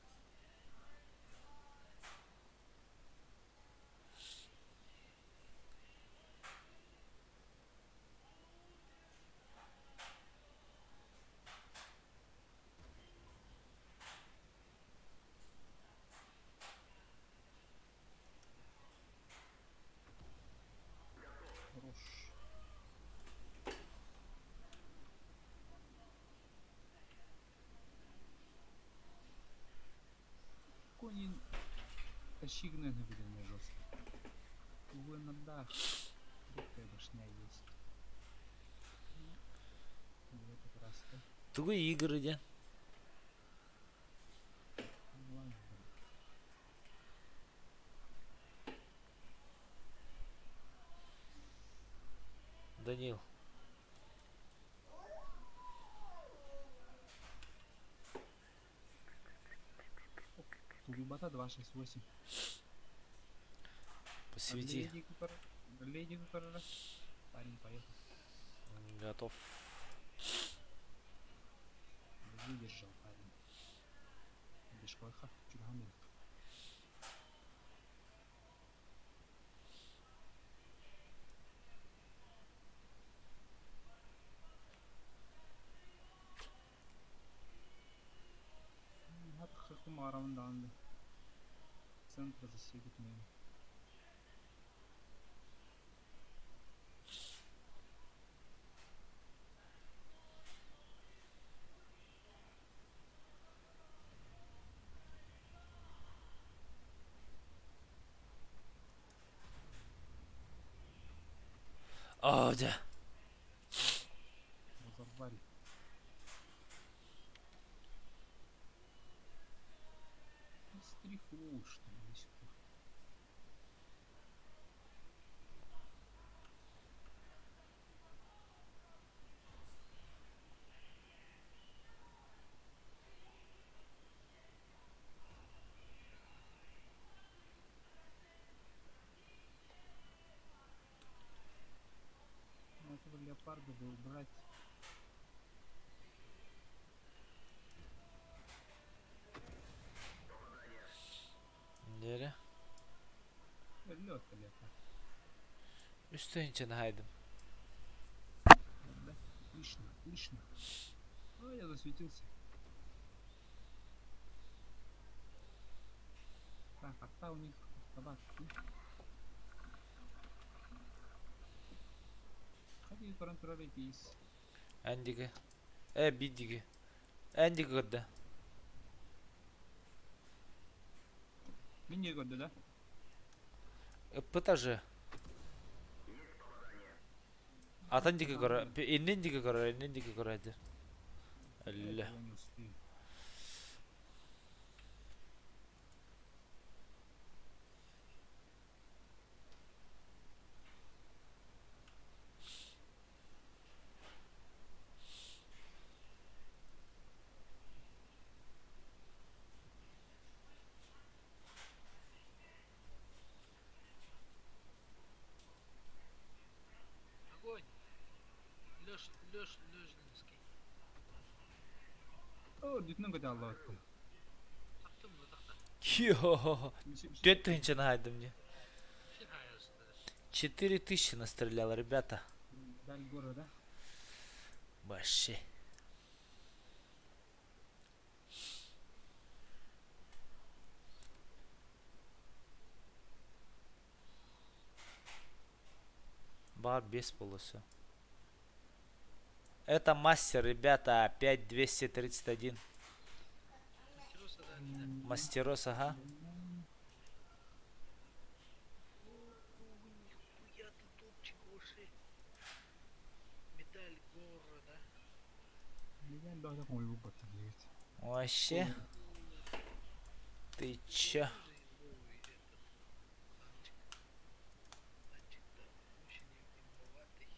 Хорош. Кони тащигны на жестко. Увы, на дах. Крепкая башня есть. Ну, в этот раз, да? Тугу игры диэн? Ну, ладно. Данил. Тулубата 268. Посвети. Леди Купер. Парень поехал. Готов. Выдержал парень. Бешкойха, чурганы. Хатхахумараванданды. Центр засегут мимо. Оо дьэ. Разорвали. Стриху, что ли, до сих пор. Ну, этого леопарда бы убрать. Нere? Лед леопард. Үстүн хаайдым. Да? Отлично, отлично. Ой, я засветился. Так, арта у них автобат. Ходи, контролитесь. Эндиги. Э, бидиги. Эндиги көрдө. Мин көрдө, да? Ыппыта же. Атын диэки көрө, иннин диэки көрөр, иннин диэки көрө Өллө. Я не успею. Огонь! Леш, Леш, Лежнинский. О, бүтүнөн көтө аллабатты. Таптым mı tahta? Йо. Түөрт тыһыынчаны хаайдым дии. Син хайасында. 4000 настрелял, ребята. Даль города. Вообще. Баҕар 5 буолуо. Это мастер, ребята, 5231. Мастероса, да, да. Мастерос, ага. О, нихуя ты топчик вообще. Медаль города. Медаль бөҕөтө хомуйбут диэбит. Вообще, ты чё? Тоже имбовый этот танчик. Танчик-то очень имбоватый.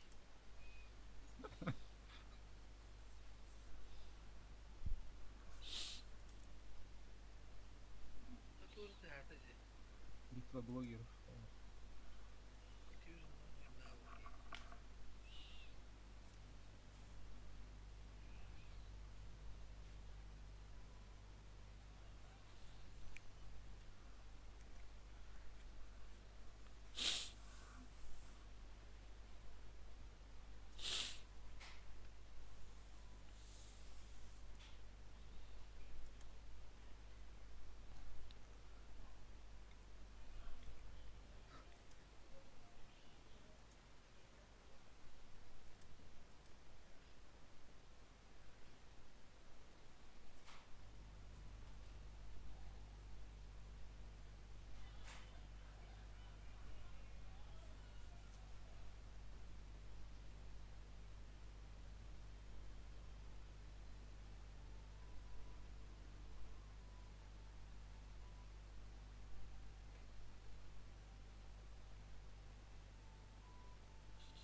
А тоже ты это же. Битва блогеров. Активно новые навыки.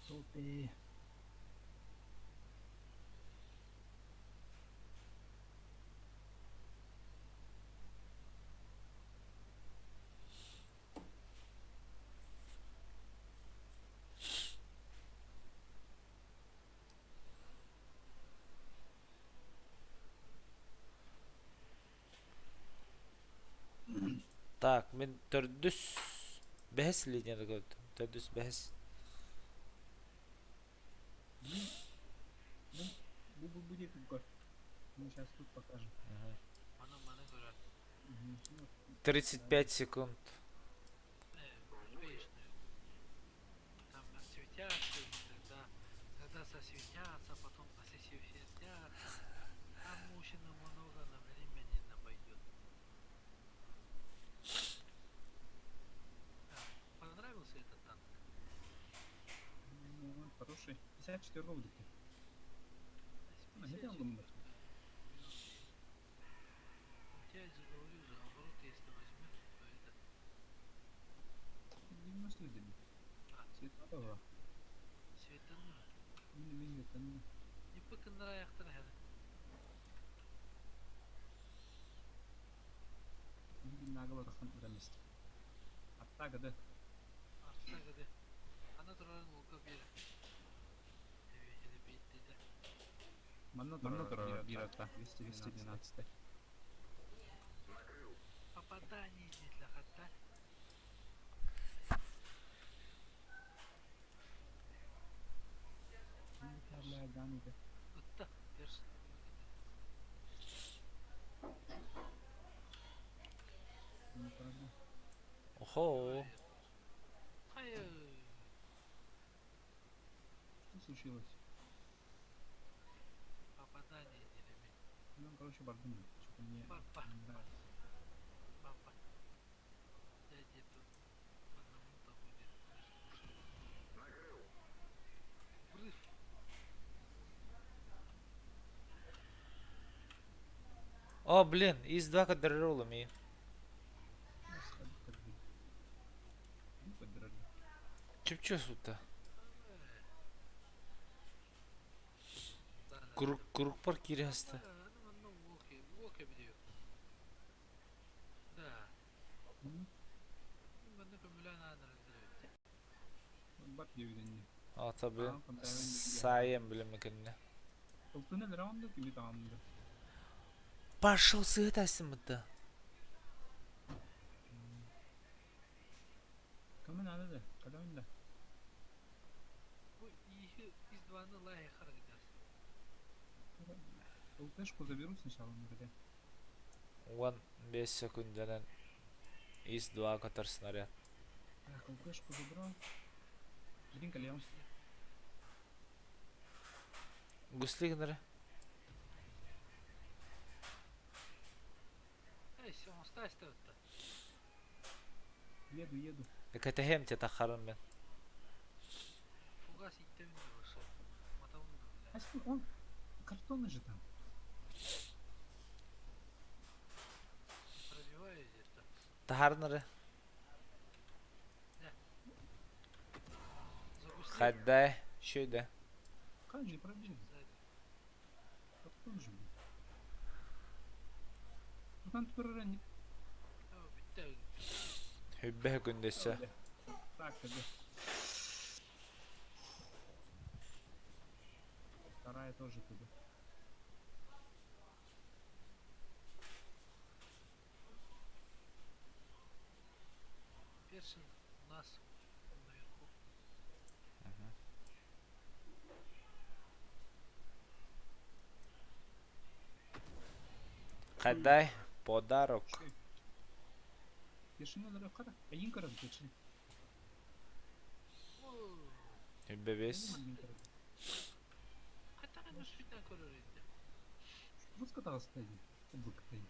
Топи. Так, мин төрдүс бэһис линияны көрдүм. Төрдүс бэһис. Бу бу будет көр. Мы сейчас тут покажем. Маны маны көрөр. Мгм. 35 секунд. Успеешь, наверное. Там осветятся, тогда, тогда сосветятся, потом осветятся. Там мужчина много на времени напойдет. Да. Понравился этот танк? Ну, он хороший. 54 года. А, не 54, думаю. У тебя же говорю же, обороты если возьмет, то это 90 дедим. А. Светлого. светанно. Мин мин этенне. Не пыкыннар аяқтар хәді. Мин нагыл тахан үрәмест. Атта гыды. Артта кыды. Ана турарын олка бер. Эбетели бейттеде. Манна Манна турар турар бир бир атта. атта. 212. Попадание для хатта. Ытта. Перс. Охо. Хайы. Что случилось? Попадание делеме. Ну, короче, бардым. Что-то мне Папа. не нравится. Папа. Дядя тут одному-то будет не скушать. Брыв. О, блин, из 2 кадролами. Ну, сходи, как бы. Ну, поддрали. Чепчу сутта. Да, да, Курук курук пар кири хаста. Да, ну, ну, окей, окей, видео. Да. М, Манна көмүлэн аанар элдеребит. Бар диэбитинни. Ата блин. Аа, контайвен Сайем блин мекенне. Ылтын эле онда кими таамды. Пошел сыгытасың бытта. Кому надо да? Когда он да? Бу ихи из дваны лайы харгыдас. ЛТшку заберу сначала, ну где? 15 секунденен из 2 катар снаряд. Так, ЛТшку забрал. Блин, кальян. Гусли гынара. Эй, оҥосто эстэ Еду, еду. Кэтэһиэм те таххарым мен. Фугас ииттэбин да вообще. Матабын да бля. А если он картонный же там. Пробиваю где-то. Таһаарнары. Загусли. Хаддай. Шөйдэ. Как же пробил? Сзади. Картон же был. Ну там турара не... Оо, бүттэ. Хүббэһэ күндэссе. Так, тогда. Вторая тоже туда. Першин у нас наверху. Хаддай. Подарок. Тишина на қара. Айын көрем тишин. Оо, Хүббэбэс. Хаттаҕын үспүтүнэн көрөр этэ. Русска тағыстай. Быктай.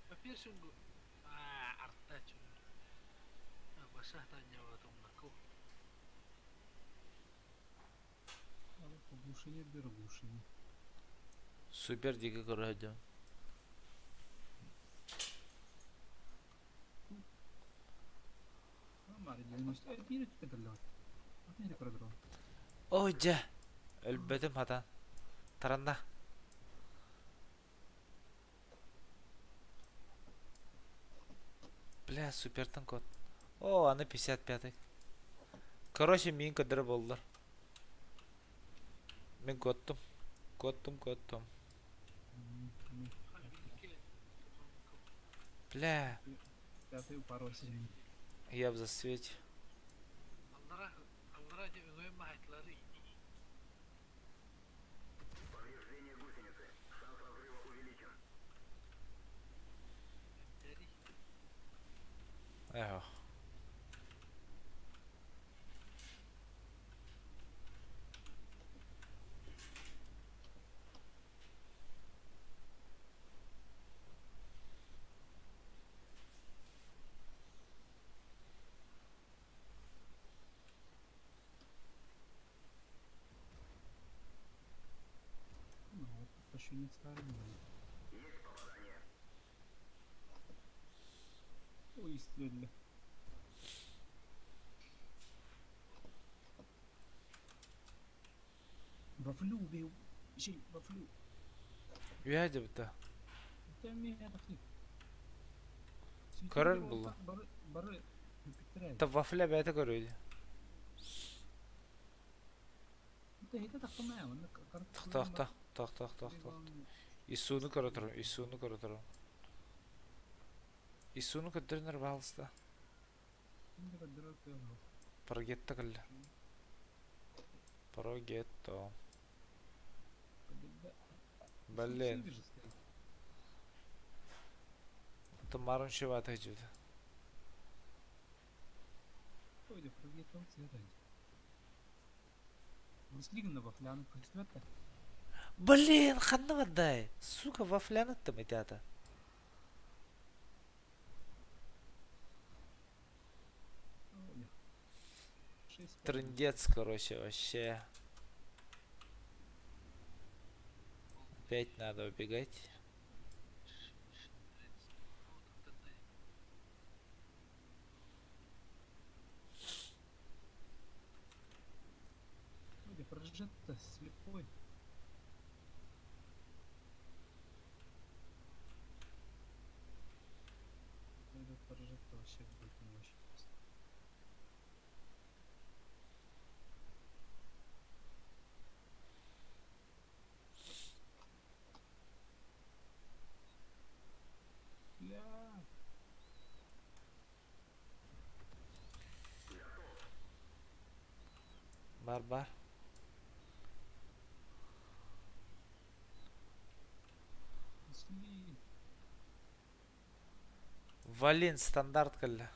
По першингу аа арта чур. Баша таня тумнаку. Оглушение бер оглушение. Супер дико көрөдүм. Мари 90. Ай, биир өттү кэллэҕит. Атын эрэ көрө Ой, дьэ. Өлбөтүм хатан. Таранна. Бля, супертан код. О, аны 55-й. Короче, мин көдөрө боллар. Мин коттум. Коттум, коттум. Бля, Пятый упоролся. я в засвете. Аллара аллара дьэ өҥөйөн маһайтлары Повреждение гусеницы. Шанс разрыва увеличен. эмтэри. Эх. Ну, вот еще не старый. Есть попадание. Ой, стрельли. Вафлю убил. Жей, вафлю. Үһэ дебитэ. Это меня тахли. Көрөр булла. Бары, бары, Юпитер. Та вафля бэйэтэ көрүөдү. Это это тахтама, он Тохто, тохто, тохто, тохто. Исуну көрө турум, Исуну көрө турум. Исуну көрдөрүнөр баалыста. Прогетто кэллэ. Прогетто. Блин, тумарым шивата жуду. Ой, прогетто цвета. Руслигна вафляны көстүбэт Блин, ханна отдай. Сука, вафляны там этята. Ой. Шесть. Трындец, короче, вообще. Опять надо убегать. Ой, прожет-то слепой. Этот прожет-то вообще будет не очень просто. Бля. Бар-бар. Сли. Валин стандарт кэллэ.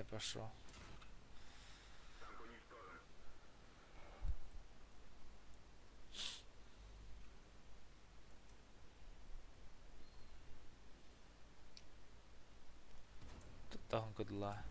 Я пошел. Танк уничтожен. Туттаһын кыдла.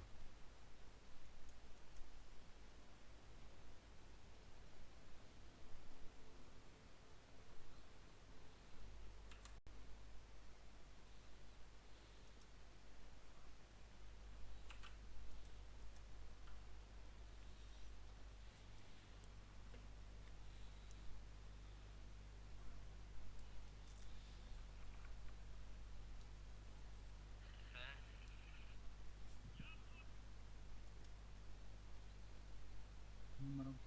Номером.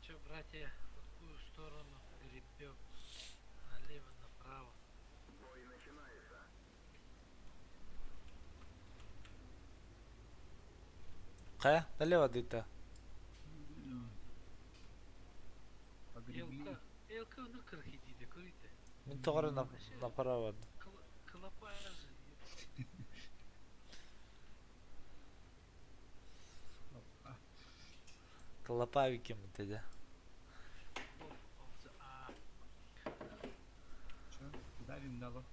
Че, братья, в какую сторону гребем? Налево, направо. Бой начинается. Хайа, налево дыта. Погребли. Елка, елка ну крахидиде, көрейді. Мин тоҕо направо. Клопа же. Опа. Клопавики мы тогда. Чё? Давим дало.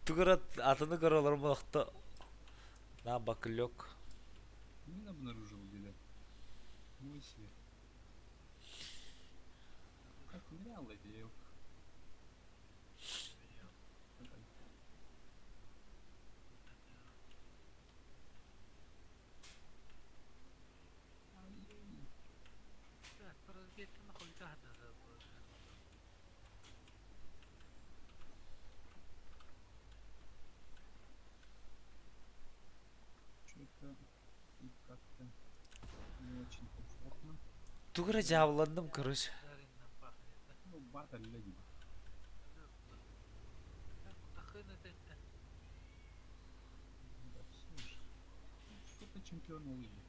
Тугара атыны көрөлөр мунакта. На баклек. Мин обнаружил где-то. Мой себе. Как нырял эти елка. Так, разбейте нахуй назад положи. Что-то и как-то не очень комфортно. Тугара жабыландым, короче. Жареным пахнет, да? Ну, бата леди. Так, тахын это. Да, слушай. Что-то чемпион улыбы.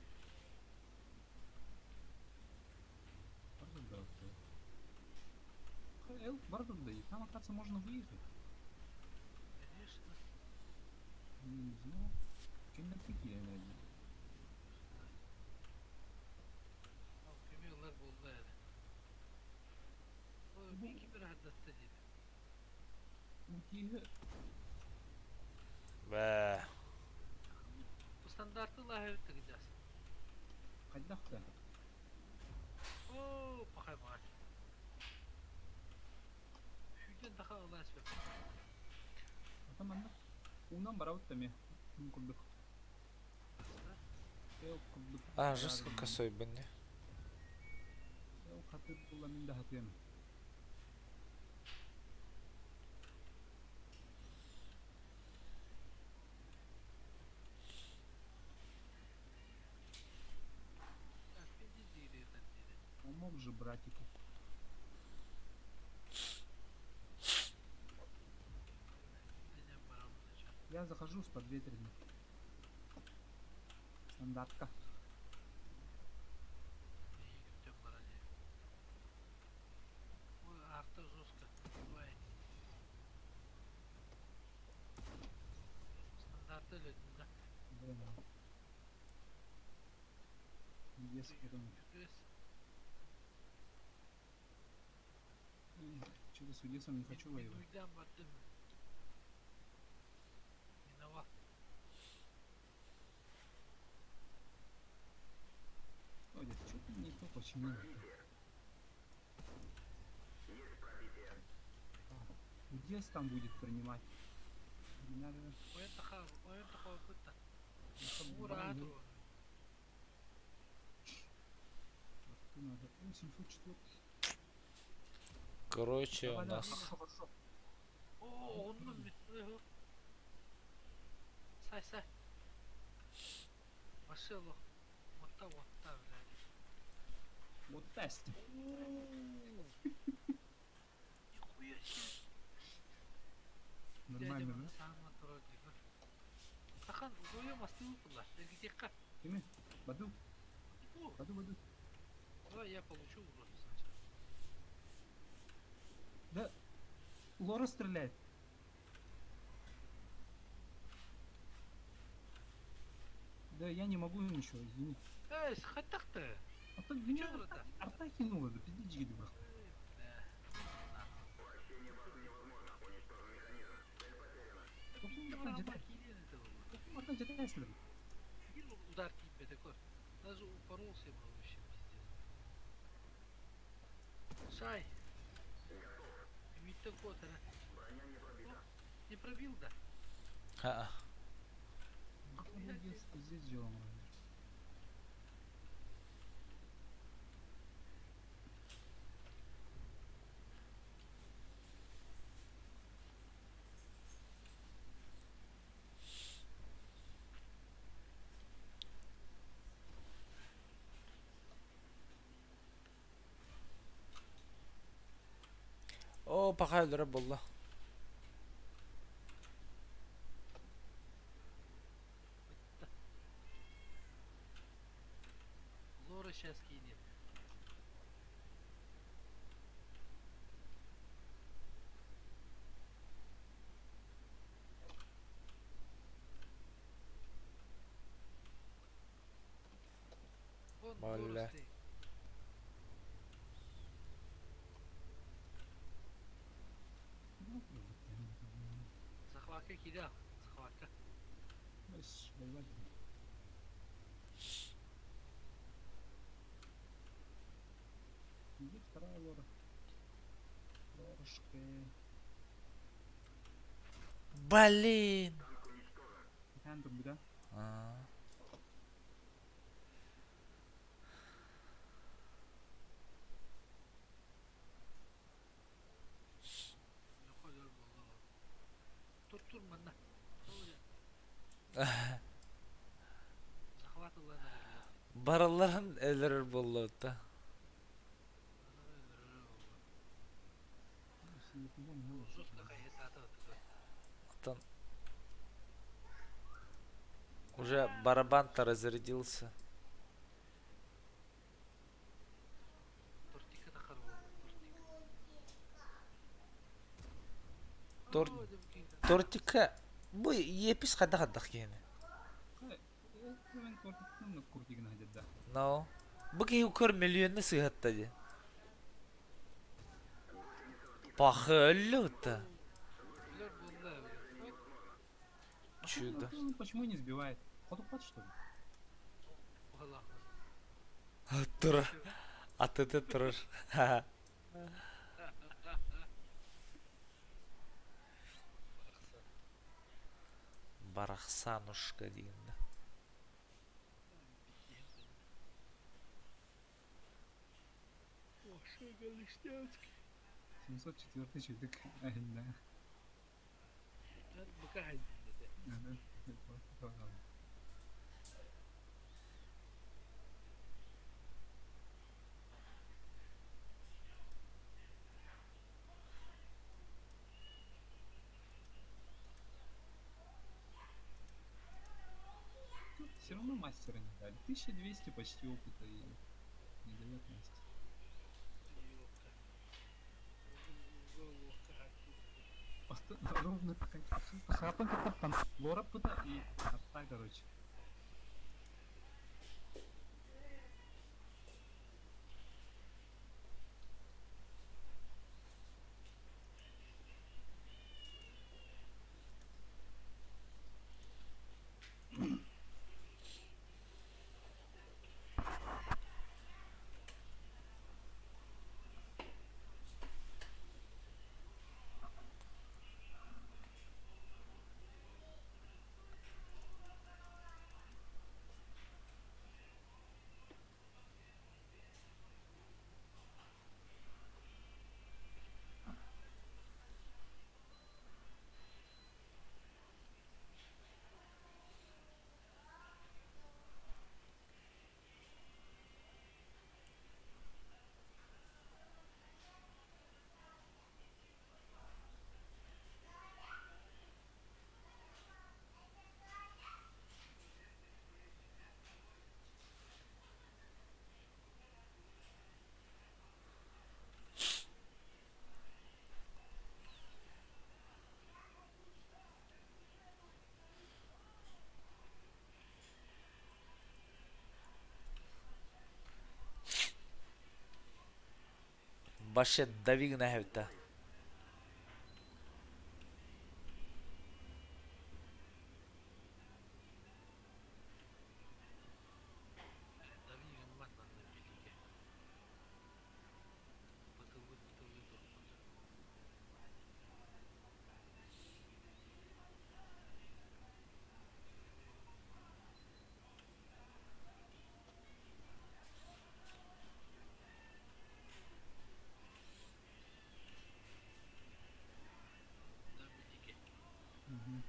Эл, Бардурда, и там, оказывается, можно выехать. Конечно. Ну, не знаю. Киндерпики, наверное. Ал көмөйлөр болду эди. Ой, бики бир хаддатты дейди. Утиги Бэ. Бу стандарты лахы тыгыжас. Хайдахта. О, пахай мать. Хүден таха ылас бе. Потом она. Унам барауттами. Курдук. Эл курдук. А, жестко косой бынне. Эл хатыр була мин да хатыям. Так, пенди дейди дейди. Помог же братику. Денем барабы Я захожу с подветренной. Стандартка. Мейги күтөм барани. Что-то с Удесом не хочу воевать. Одес, что-то не то почему. Удес там будет принимать. Надо. О, 704. Короче, у Давай, давай, нас... хорошо, хорошо. О, онно Сай, сай. Машина. Вот та, вот та, блядь. Вот тест. Нихуя себе. Нормально, да? Хахан, вдвоем остыл туда. Где-ка? Кими? Баду, баду, баду. Давай я получу урон сначала. Да, Лора стреляет. Да я не могу ничего, извини. Эй, схатах-то! А то меня Чё, братан? арта кинула, да пиздец жигит, брат. Бля. Удар тебе такой. Даже упоролся ему вообще пиздец. Шай! Ведь такой-то, Броня не пробита. Не пробил, да? Ха-а. Пиздец, пиздец делом. О, пока өлөрө буолла. Лора сейчас кинет. Вон Лора Бля. стоит. Захватка кидал. Захватка. Воевать. Где вторая лора? Лорушка. Блин! Там да? А. Тур тур манна. Захват ылан Баралларын өлөрөр буолла да. Оттон уже барабан-то разрядился. Тортика тахар буолла, тортик. Тортика бу епис хайдах хайдах киһини. Мен тортиктан курдигин хадда. Но. Бу киһи көр миллионны сыһатта ди. Пахы өллү Өлөр буолла. Чудо. Почему не сбивает? Ходу что ли? Тур. А ты ты турар. Барахсанушка диэн. О, Галиштянский. 704 чудик. Да. Быка хайдын Все равно мастера не дали. 1200 почти опыта и не дает мастер. Ровно Лора пыта и арта, короче. Баше дави гына эһэбитэ. Дави гыммат манна билигэ. Бытыллы бытыллы турбут. Да билигэ. Мгм.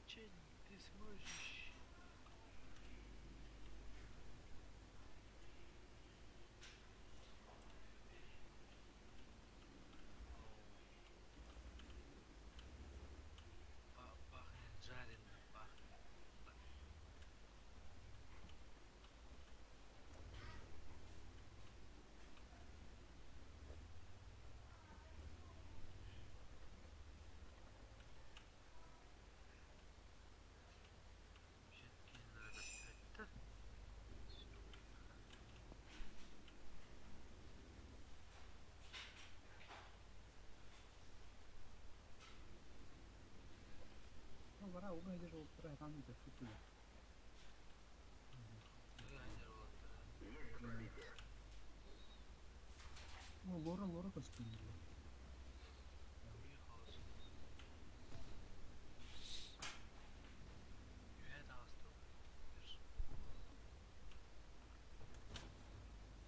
Че ты сможешь? Пахнет жареным, пахнет. Вообще Ну, вара уга идешь, вот там это футуля. Ну, Лора, Лора костюм.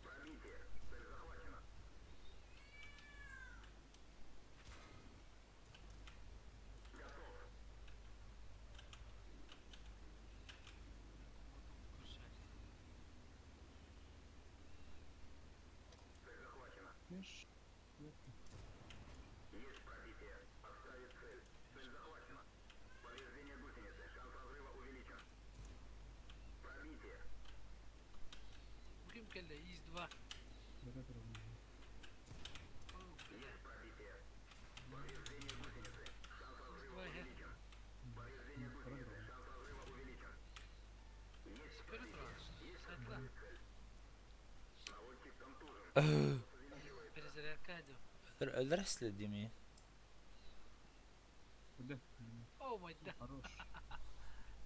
Пробитие. Цель захвачена. Готов. Цель захвачена. Пеш. Это. Есть пробитие. Отставить цель. Цель захвачена. Повреждение гусеницы. Шанс разрыва увеличен. Пробитие. Ким кэллэ из 2. Вот это ровно. Есть пробитие. Повреждение гусеницы. Шанс разрыва 2 увеличен. Повреждение гусеницы. Шанс разрыва увеличен. Есть пробитие. Есть цель. Наводчик контужен. Увеличивается. Перезарядка идет. Өлөр следими. Куда? О май да. Хорош.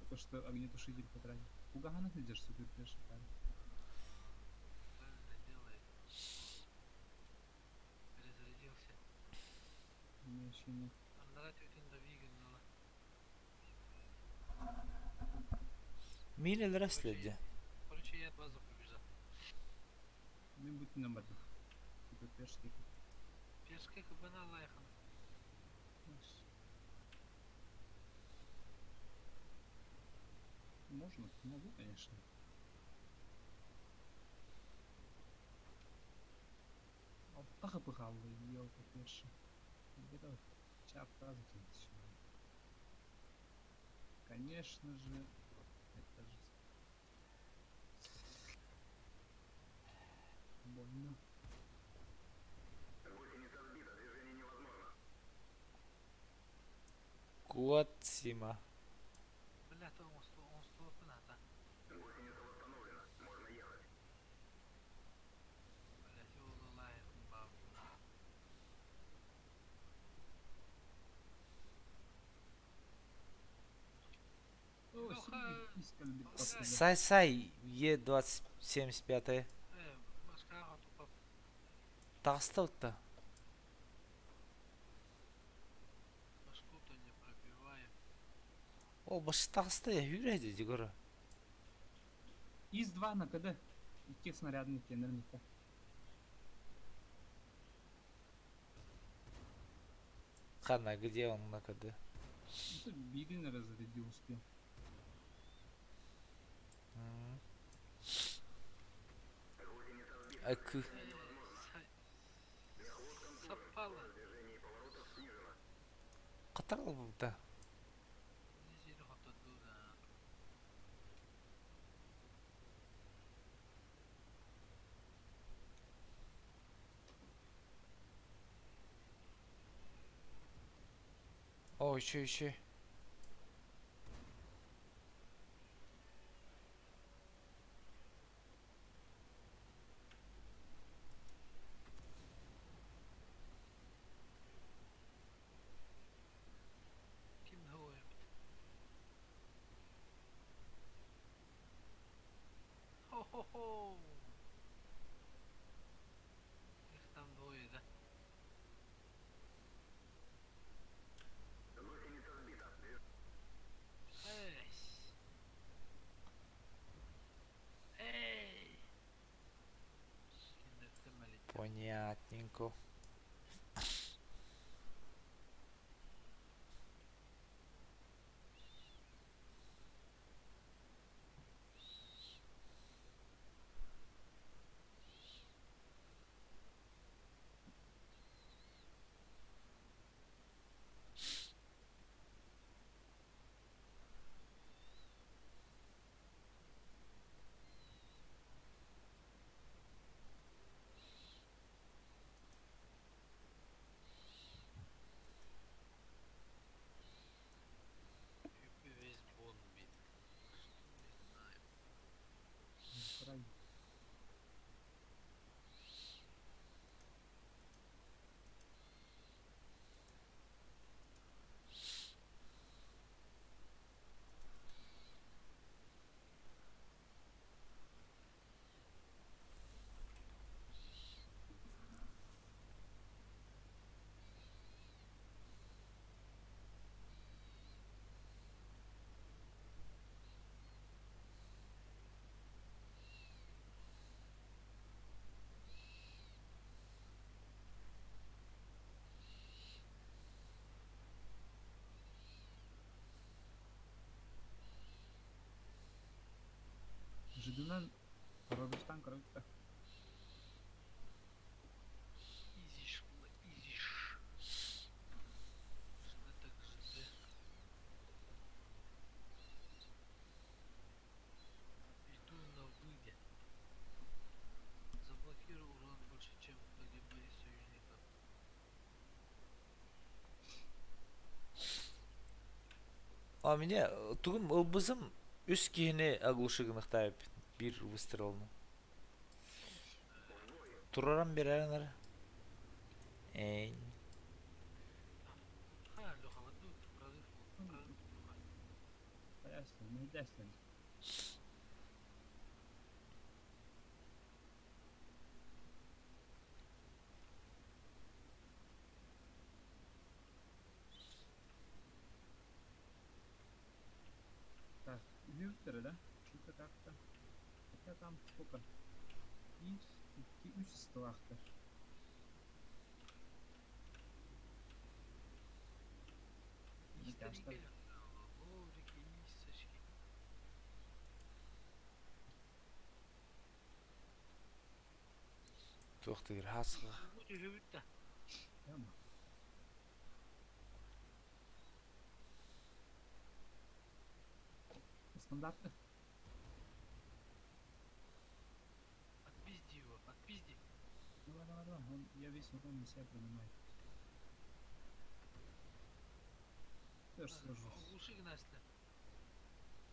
Только что огнетушитель потратил. Кугана идешь, супер пеш. Правильно делает. Перезарядился. У меня еще нет. Аннара тютин да вигнала. Мин өлөр следи. Короче, я базу побежал. Мен бүтүн бардым. Супер пеш типа. Пешка кабана лайхан. Можно, могу, конечно. Алтаха пыхаллы, елка пеши. Где-то чарта закинуть. Конечно же, это же больно. Гусеница сбита. Движение невозможно. Куат Сима. Бля, то он сто, он сто пната. Гусеница восстановлена. Можно ехать. Бля, его лайхан баб. О, Леха, синий Сай сай Е2075. Э, башка тупа. Таҕыста Башку-то не пробиваем. Ол башы таҕыста я хүрэ дигора. ИС-2 на КД. Икки снарядный кенерника. Хана, где он на КД? Это Бигин разрядил успел. М. Гусеница сбита. Акы. Э, Сапала. Движение поворотов снижено. Катар албыта. Не сильно хотот дура. Ой, еще. Ким эбит? Хо-хо-хо! Их там двое, да? Гусеница сбита. Эй! Эй! Киндерттен мэлит. Понятненько. Весь бон бит. Не знаю. Правильно. Жидунан прорывтан коротко. Изиш, бла, изиш. Что так же, Иду на выйде. Заблокирую урон больше, чем кто-либо из союзников. А меня тугум ылбызым үс киһини оглушигыныхтаайып биир выстрелны. Тураран берәренер. Эйн. Ха, Леха, вот тут прорыв, вот, прорыв, Леха. Ясно, не ясно. Так, Лютер, да? Что-то как-то. Хотя там сколько? 1, 2, 3 ысталаахтар. Историки, Даштар. ловрики, исочки. Туох тигир хасха. Бу түһүбүт да. Яма. Стандартных. Отпизди его, отпизди. Давай, давай, давай. Он, я весь урон на себя принимаю. Тоже сражусь. Оглуши гнасля.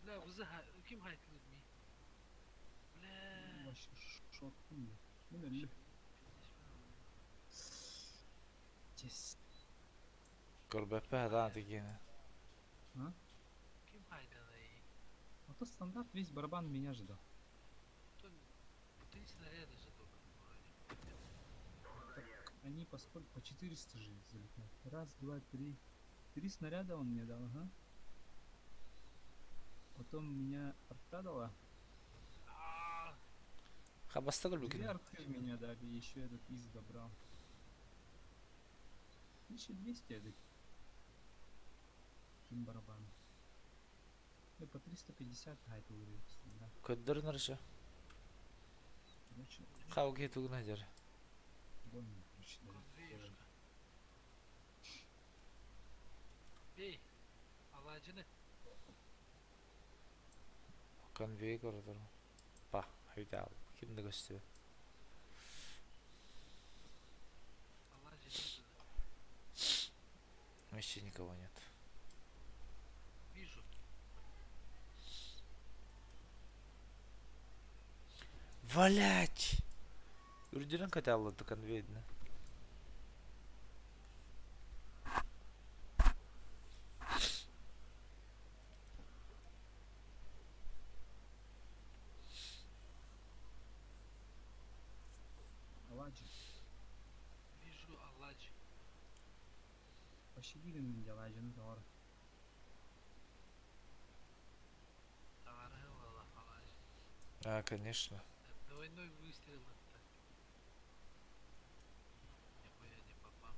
Бля, вызы ким хайтлыд ми? Бля. Вообще шоттым я. Мен өллүм. Чес. Көрбөппө хатаан тигине. А? Ким хайдана А то стандарт весь барабан меня ждал. Три снаряда же только вроде. Так они по сколько? По 400 же залетают. Раз, два, три. Три снаряда он мне дал, ага. Потом меня арта дала. А, Хабаста Две көрбүкүн. арты в меня дали, еще этот из добрал. 1200 это. Каким барабаном? Я по 350 хайт стандарт. Көддөр нарыша. Короче, Хауги тугна жар. больно, короче, дали. конвейершка. Бей. Аладжины. Конвей көрдөр. Па, хайдал. Ким да көстү. Аладжины. Вообще никого нет. Валять! Үрдүнэн көтө конвейдна. Аладжи. Вижу Аладжи. Пощади гыннын Аладжины тоҕор. Таҕарыһы буолла Аладжи. А, конечно. Двойной выстрел это. Нихуя не попал.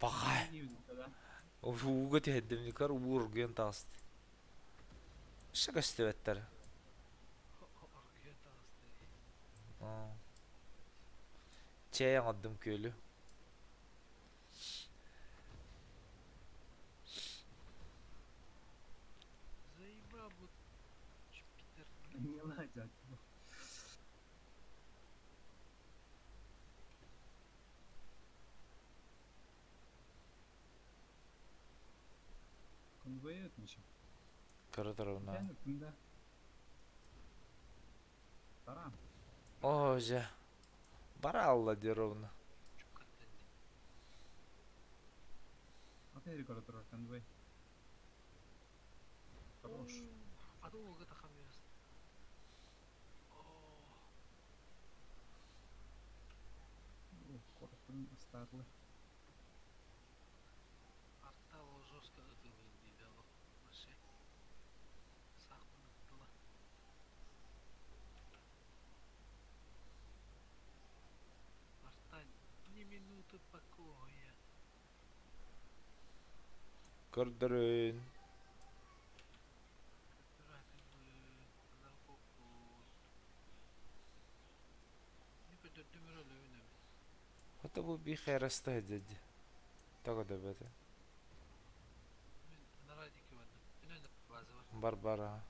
Пахай. Ууга түһэрдим уу оргуйан таҕыста. Өссө көстүбэттэр. Оргуйан таҕыста дии. Чэй оҥордум күөлү. Заебал вот Юпитер. Не ладят. Конвейер ничего. Кыра-тырабына. Да. Пора. Оо, дьэ. Бара алла дии ровно. Опять рекорд конвей. Хорош. А долго это хамьёст. О, коротун астарлы. Артало жестко ытылы дидало. Вообще. Сахпын ыттыла. Арта ни минуты покоя. Көрдөрүн. Хата бу би хайраста деді. Тага да бәті. Барбара.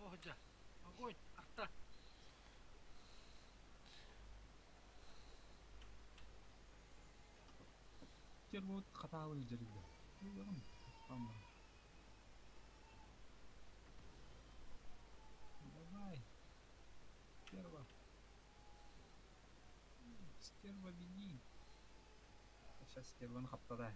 Оһдьа, огонь, арта! Тербут хатаалы дьэридэ. Давай. Стерва. Стерва, беги. Сейчас стерваны хаптадай.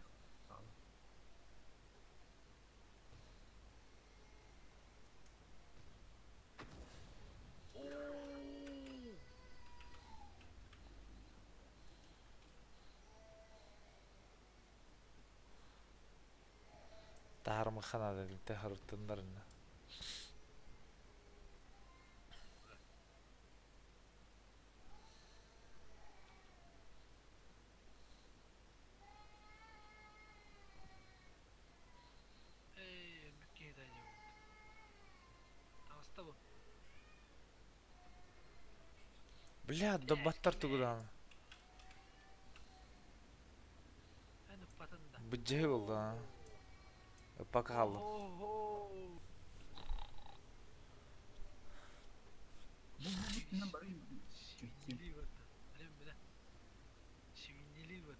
Таһармыхана да харыттыннарына. Эй, өлбүт киһи да Таҕыста бу. Бля, добаттар тугудан. Эн ыппатын да. Быдьаһы болду Пока халлым. Свиньили барда. Билем биле. Свиньили барда.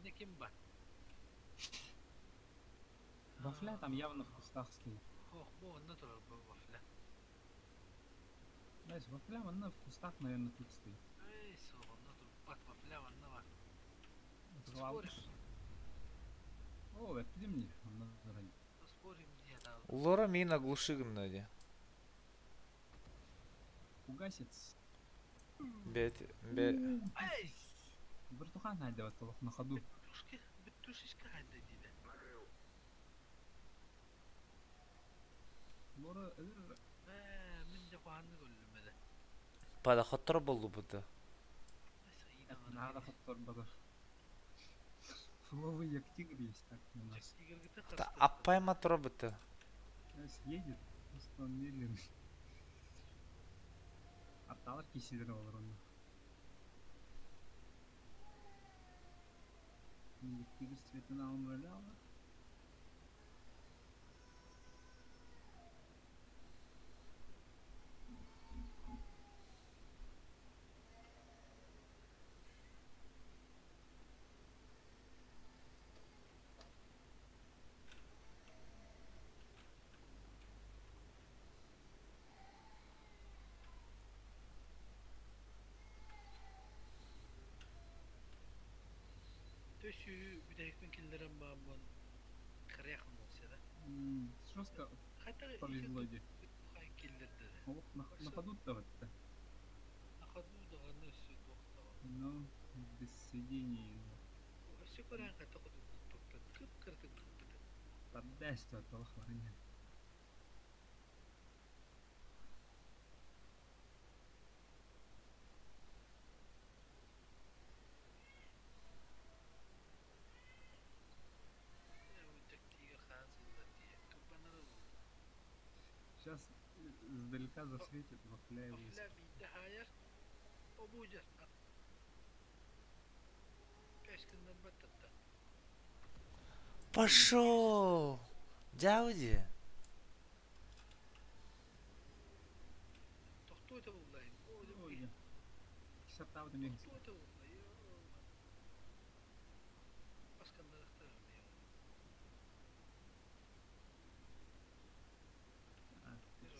Не ким бар? Вафля там явно в кустах стоит. Ох, бу онно турар бу вафля. Знаешь, вафля онно в кустах, наверное, тут стоит. Эй, суох, онно турбат вафля онно бар. Спорим. О, это мне. Онно турар. Спорим диye да. Лора мин оглуши гынна Фугасец. Бет, бе. Эй! Братухан найдет на ходу. Беттушка, беттушечка хайда диде. Лора, Ээ, мин де куһанны көрдүм эде. Пада хоттор болду бута. Надо хоттор бада. Фловый як тигр есть так у нас. Аппай матро бута. Съедет, просто он медленный. Атталар киселер олар онно. Тигр светанал мөлөҕө. Төсүү бүтэһикпин киллэрэн бааммын кырыах эмоцияда. Жестко Хотя повезло дии. киллэрдэ. Олох на ходу даҕатта. На ходу даҕаны өссө туох даҕаны. Ну, без сведений. Өссө көрөн хата ходу кыппыппын. Кып-кыратык кыппытым. Поддастьтва туох барыня. Сейчас издалека засветит, вафля его. Вафля биирдэ хаайар, обуудьар Пять гыннарбат Пошел! Дяуди! Тохтуу это буллайын. Ой, Сатаабыт эмиэ. Тохтуу это буллай. Басканнарахтар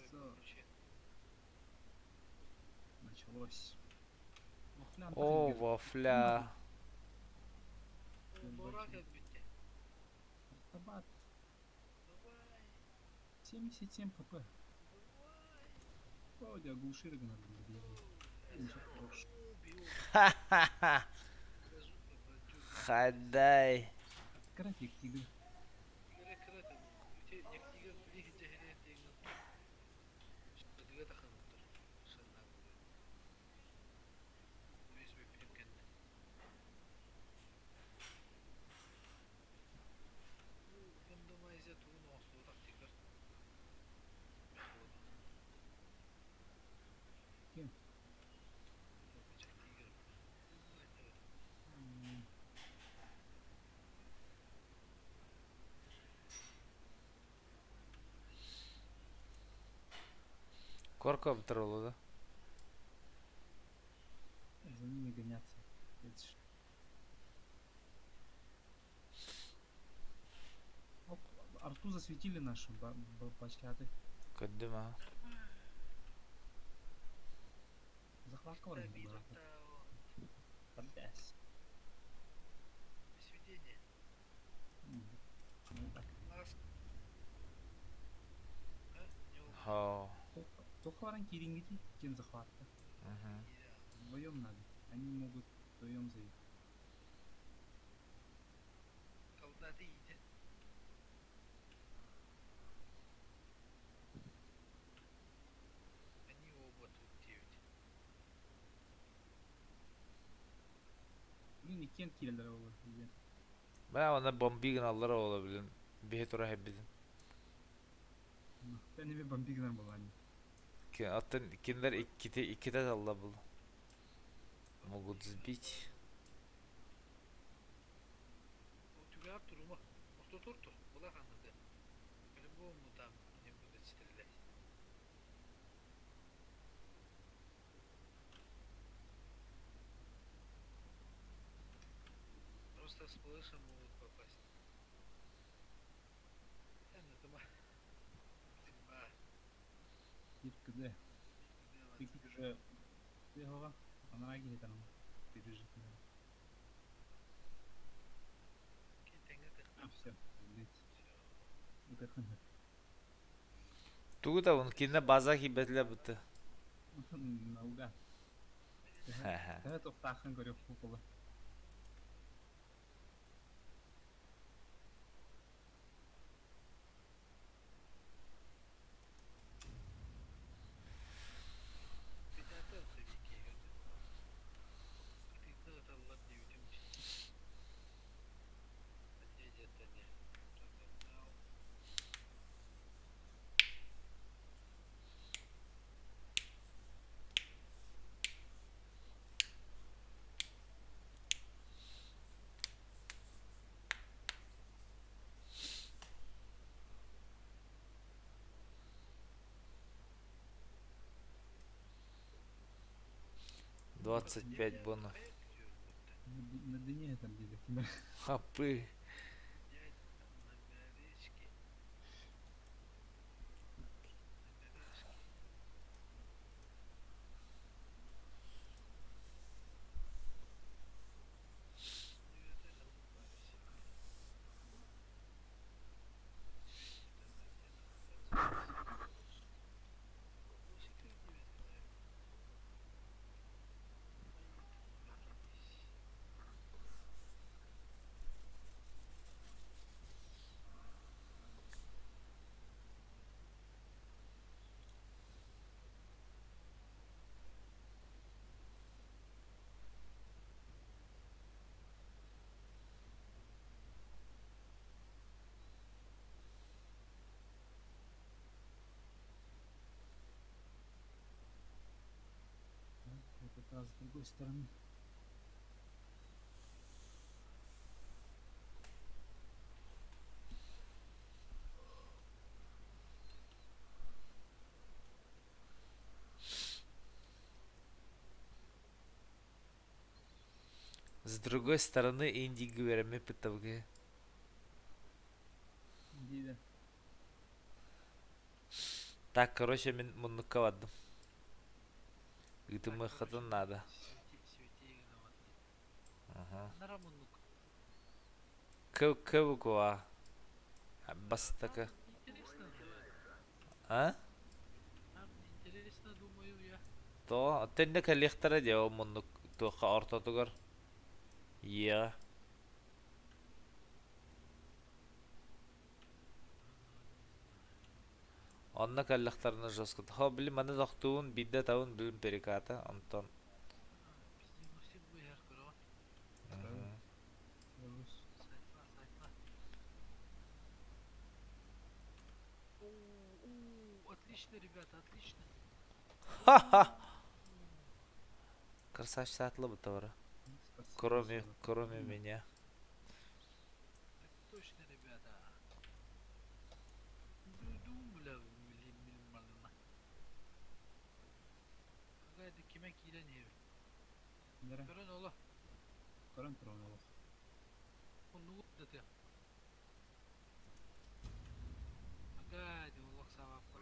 Все, началось. Вафля О, вафля. Бора кэлбитте. Автобат. Давай, 77 хп. давай. Вроде оглушили надо было. Ха-ха-ха! Хадай! Кратик тигр. Ким? М, Корка обтырылы да? За ними гоняться. Это ж- Оп, арту засветили нашу бачаты. Көрдүм а. Захватка вроде была. Поддас. Сведение. Ну так. Ласк. А? Не ол. Хоо. Только варан кирингити, кем захватка. Мгм. Вдвоем надо. Они могут вдвоем заехать. Солдаты едят. Они оба тут девять. Блин, и кен кирилдер ол. Баа онно бомбигин аллара ола билин. Биһи тура хэббитин. Та неме бомбигнер была они. Аттан кинилэр иккити иккитэ талла был. Могут сбить. Түгэр турума. Орто тур тур. Была ханныды. По-любому там не будут стрелять. Просто с флешем могут попасть. Эн это Ба. Кир КД. Ты уже... Ты голова? Анараги там пережить надо. А, все, блядь. Это хана. Тугу да он кинилэр база киирбэтилэр бытты. Наугад. Ха-ха. Это тухтахан көрөх кукула. 25 бонус. На дне там где-то кимэр. Хапы. Дядя там на речке. На речке. В этот раз с другой стороны. С другой стороны Индиго үөрэммит Где Так, короче, мин муннукка бардым. Ыытымыаххытын наада. Аха. Кыбыкуа. Бастакы. А? Интересно, думаю я. То, тэннэ кэлиэхтэрэ диэ ол муннук туохха ортотугар. Иэҕэ. Онно кэллэхтэринэ жестко. Хо, били маны тохтуун, биирдэ табын билим переката, онтон. Отлично, ребята, отлично. Ха-ха! Красавчик саатылы бара. Кроме, кроме меня. Так точно, ребята. Какая-то кимэ киирэн иһэбин. Көрөн оло. Көрөн туран олох. Оннугу да Ага, олох сабаппа.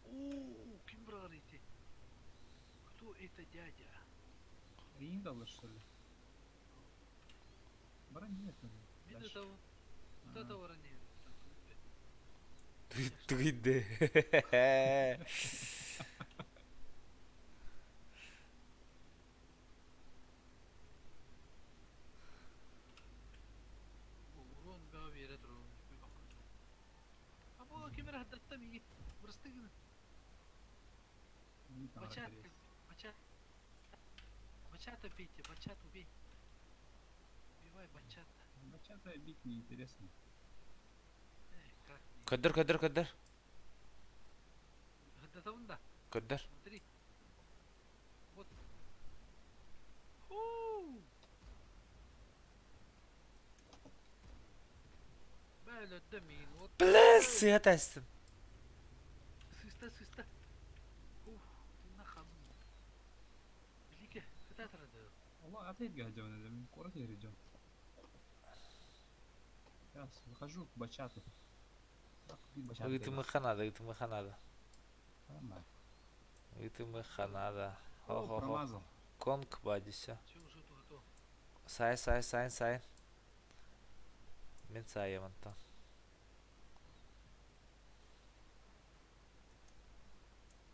О, ким быраҕар ити? Кто это дядя? Рингал, что ли? Баран нет. Мин ытабын. Ыта баран иһэбин. Туйды. Урон бөҕө биэрэ турабын. А бу ким эрэ хаддатта миигин. Бырастыы гына. Бачат, бачат. Бачата бейте, бачат убей. Убивай бачата. Бачата бить неинтересно. Эй, как не. Көдөр, көдөр, көдөр. Хаддатабын да. Көдөр. Смотри. Вот. Ху! Бля, миигин. Вот. Бля, сыа тэстим. Сыста, сыста. Ух, ты нахалын. Билике, кытаатарады. Allah atayt gajam, курат ережем. Сейчас выхожу к бачату. Так, бить бачату. Ыытымыхха надо, ыытымыхха надо. Нормально. Ыытымыхха надо. О, Хо-хо-хо. промазал. Конг бадися. Все, уже готово. Сай, сай, сай, сай. Мин саайамантан.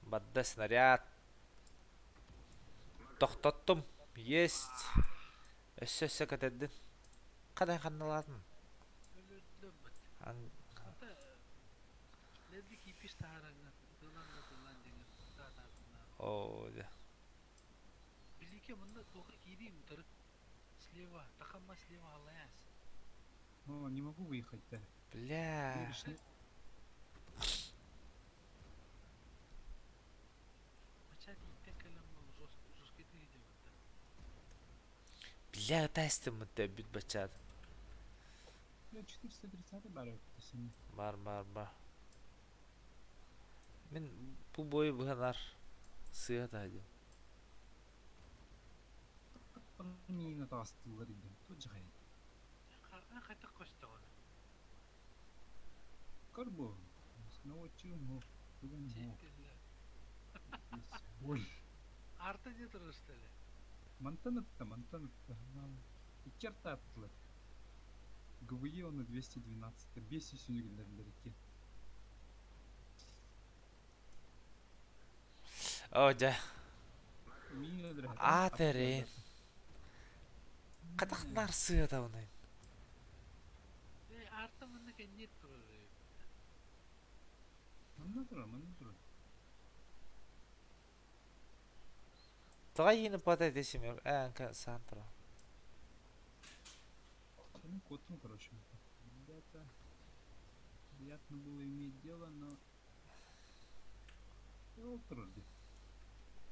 Бадда снаряд. Тохтоттум. Есть. Өссө өссө кэтэрдин. Хадай ханналаатын. Өлөдлөммөт. Ан... Ата леди кипиш таараңа тылан да тылан деген таатаатына. Оо, дьэ. Билике мында тоха киирии утары. Слева, тахамма слева алаяс. О, не могу выехать-то. Бля. Видишь, не- Бачат иттен кэлэн бол жестко жестко деп. Бля, тастым бүт бачат. Бля, 430 бар сен. Бар, бар, бар. Мин бу бойу быһанар сыа таадым. Миигин атаҕастыыллар диэн туох дьаһайый? Хайдах көстөҕүнэ? Көр бу, научим тугум Боль. Арта не турар что ли? Мантан ытта, мантан ытта. Икки арта аттылар. ГВЕ оны 212 5 үсүнү киллэрдилэр икки. Оо дьэ. Миин өлөрө Аат эрин. Хатах нарсыатабыный? Э, арта манна кэнниэт турар эбит. Манна турар, манна турар. Тоҕо эйиини падает семер? Э, саан турар. Ну, котом, короче. Ребята, приятно было иметь дело, но... Ол турар дии.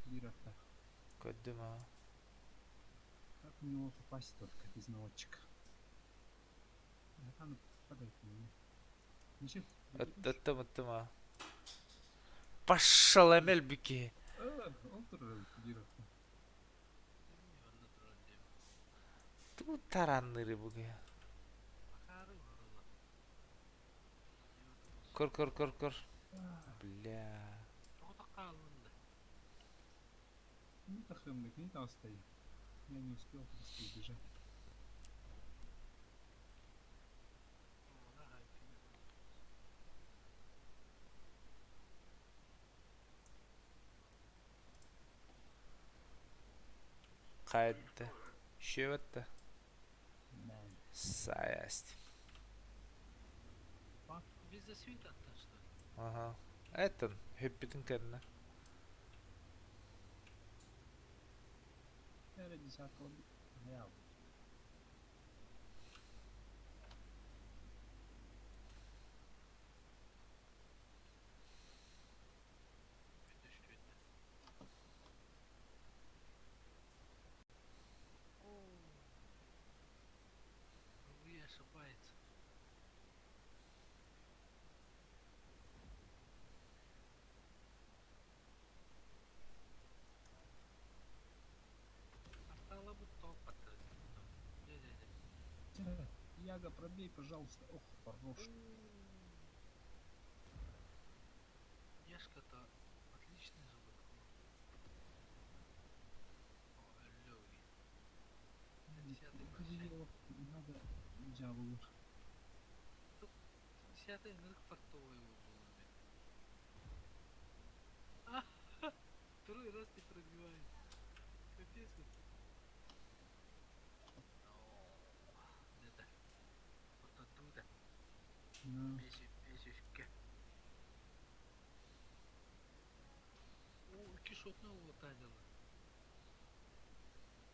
Биир аттаах. Көрдүм аа. Как в него попасть только без наводчика? Там падает на меня. Ничего. Ыттым, ыттым аа. Пошел Эмель бүки. Ол турар биир аттаах. Манна турар диэм. Туу таранныры буги. Акаары олороллор. Көр, көр, көр, көр. Бля. Тоҕо хааллын да? Ну, тахымнык, не там стоит. Я не успел просто убежать. Она хайпина. Кайда. Шөбөттө. Man. Саясть. Без засвет аттан что ли? Ага. Этен, хөппүтүн кэннэ. Я десятого я. Бүтүшкүттэ. Вы ошибается. Артала бу топ Не-не-не. Яга, пробей, пожалуйста. Ох, хорош. Яшка-то отличный же был. О, лёгкий. Десятый прощай. Надо дьяволу. Десятый рынок фартовый его был. А, второй раз не пробивает. Капец. вот. О, Это. Вот оттуда. Ну, Бесишке. О, икки шотна уотаадылар.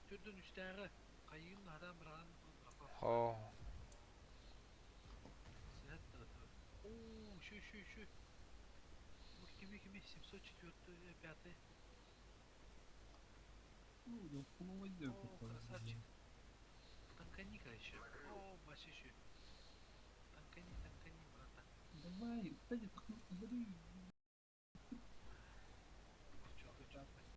Түрдөн үстээҕэ хайыын наһадан быраҕан Оо. Сыһат да О, еще, еще, еще. Вот кими, кими, 704, пятый. ну, я полуводе О, красавчик. Танканика еще. О, Вася еще. Танкани, танкани, брата. Давай, кстати, так ну, бери.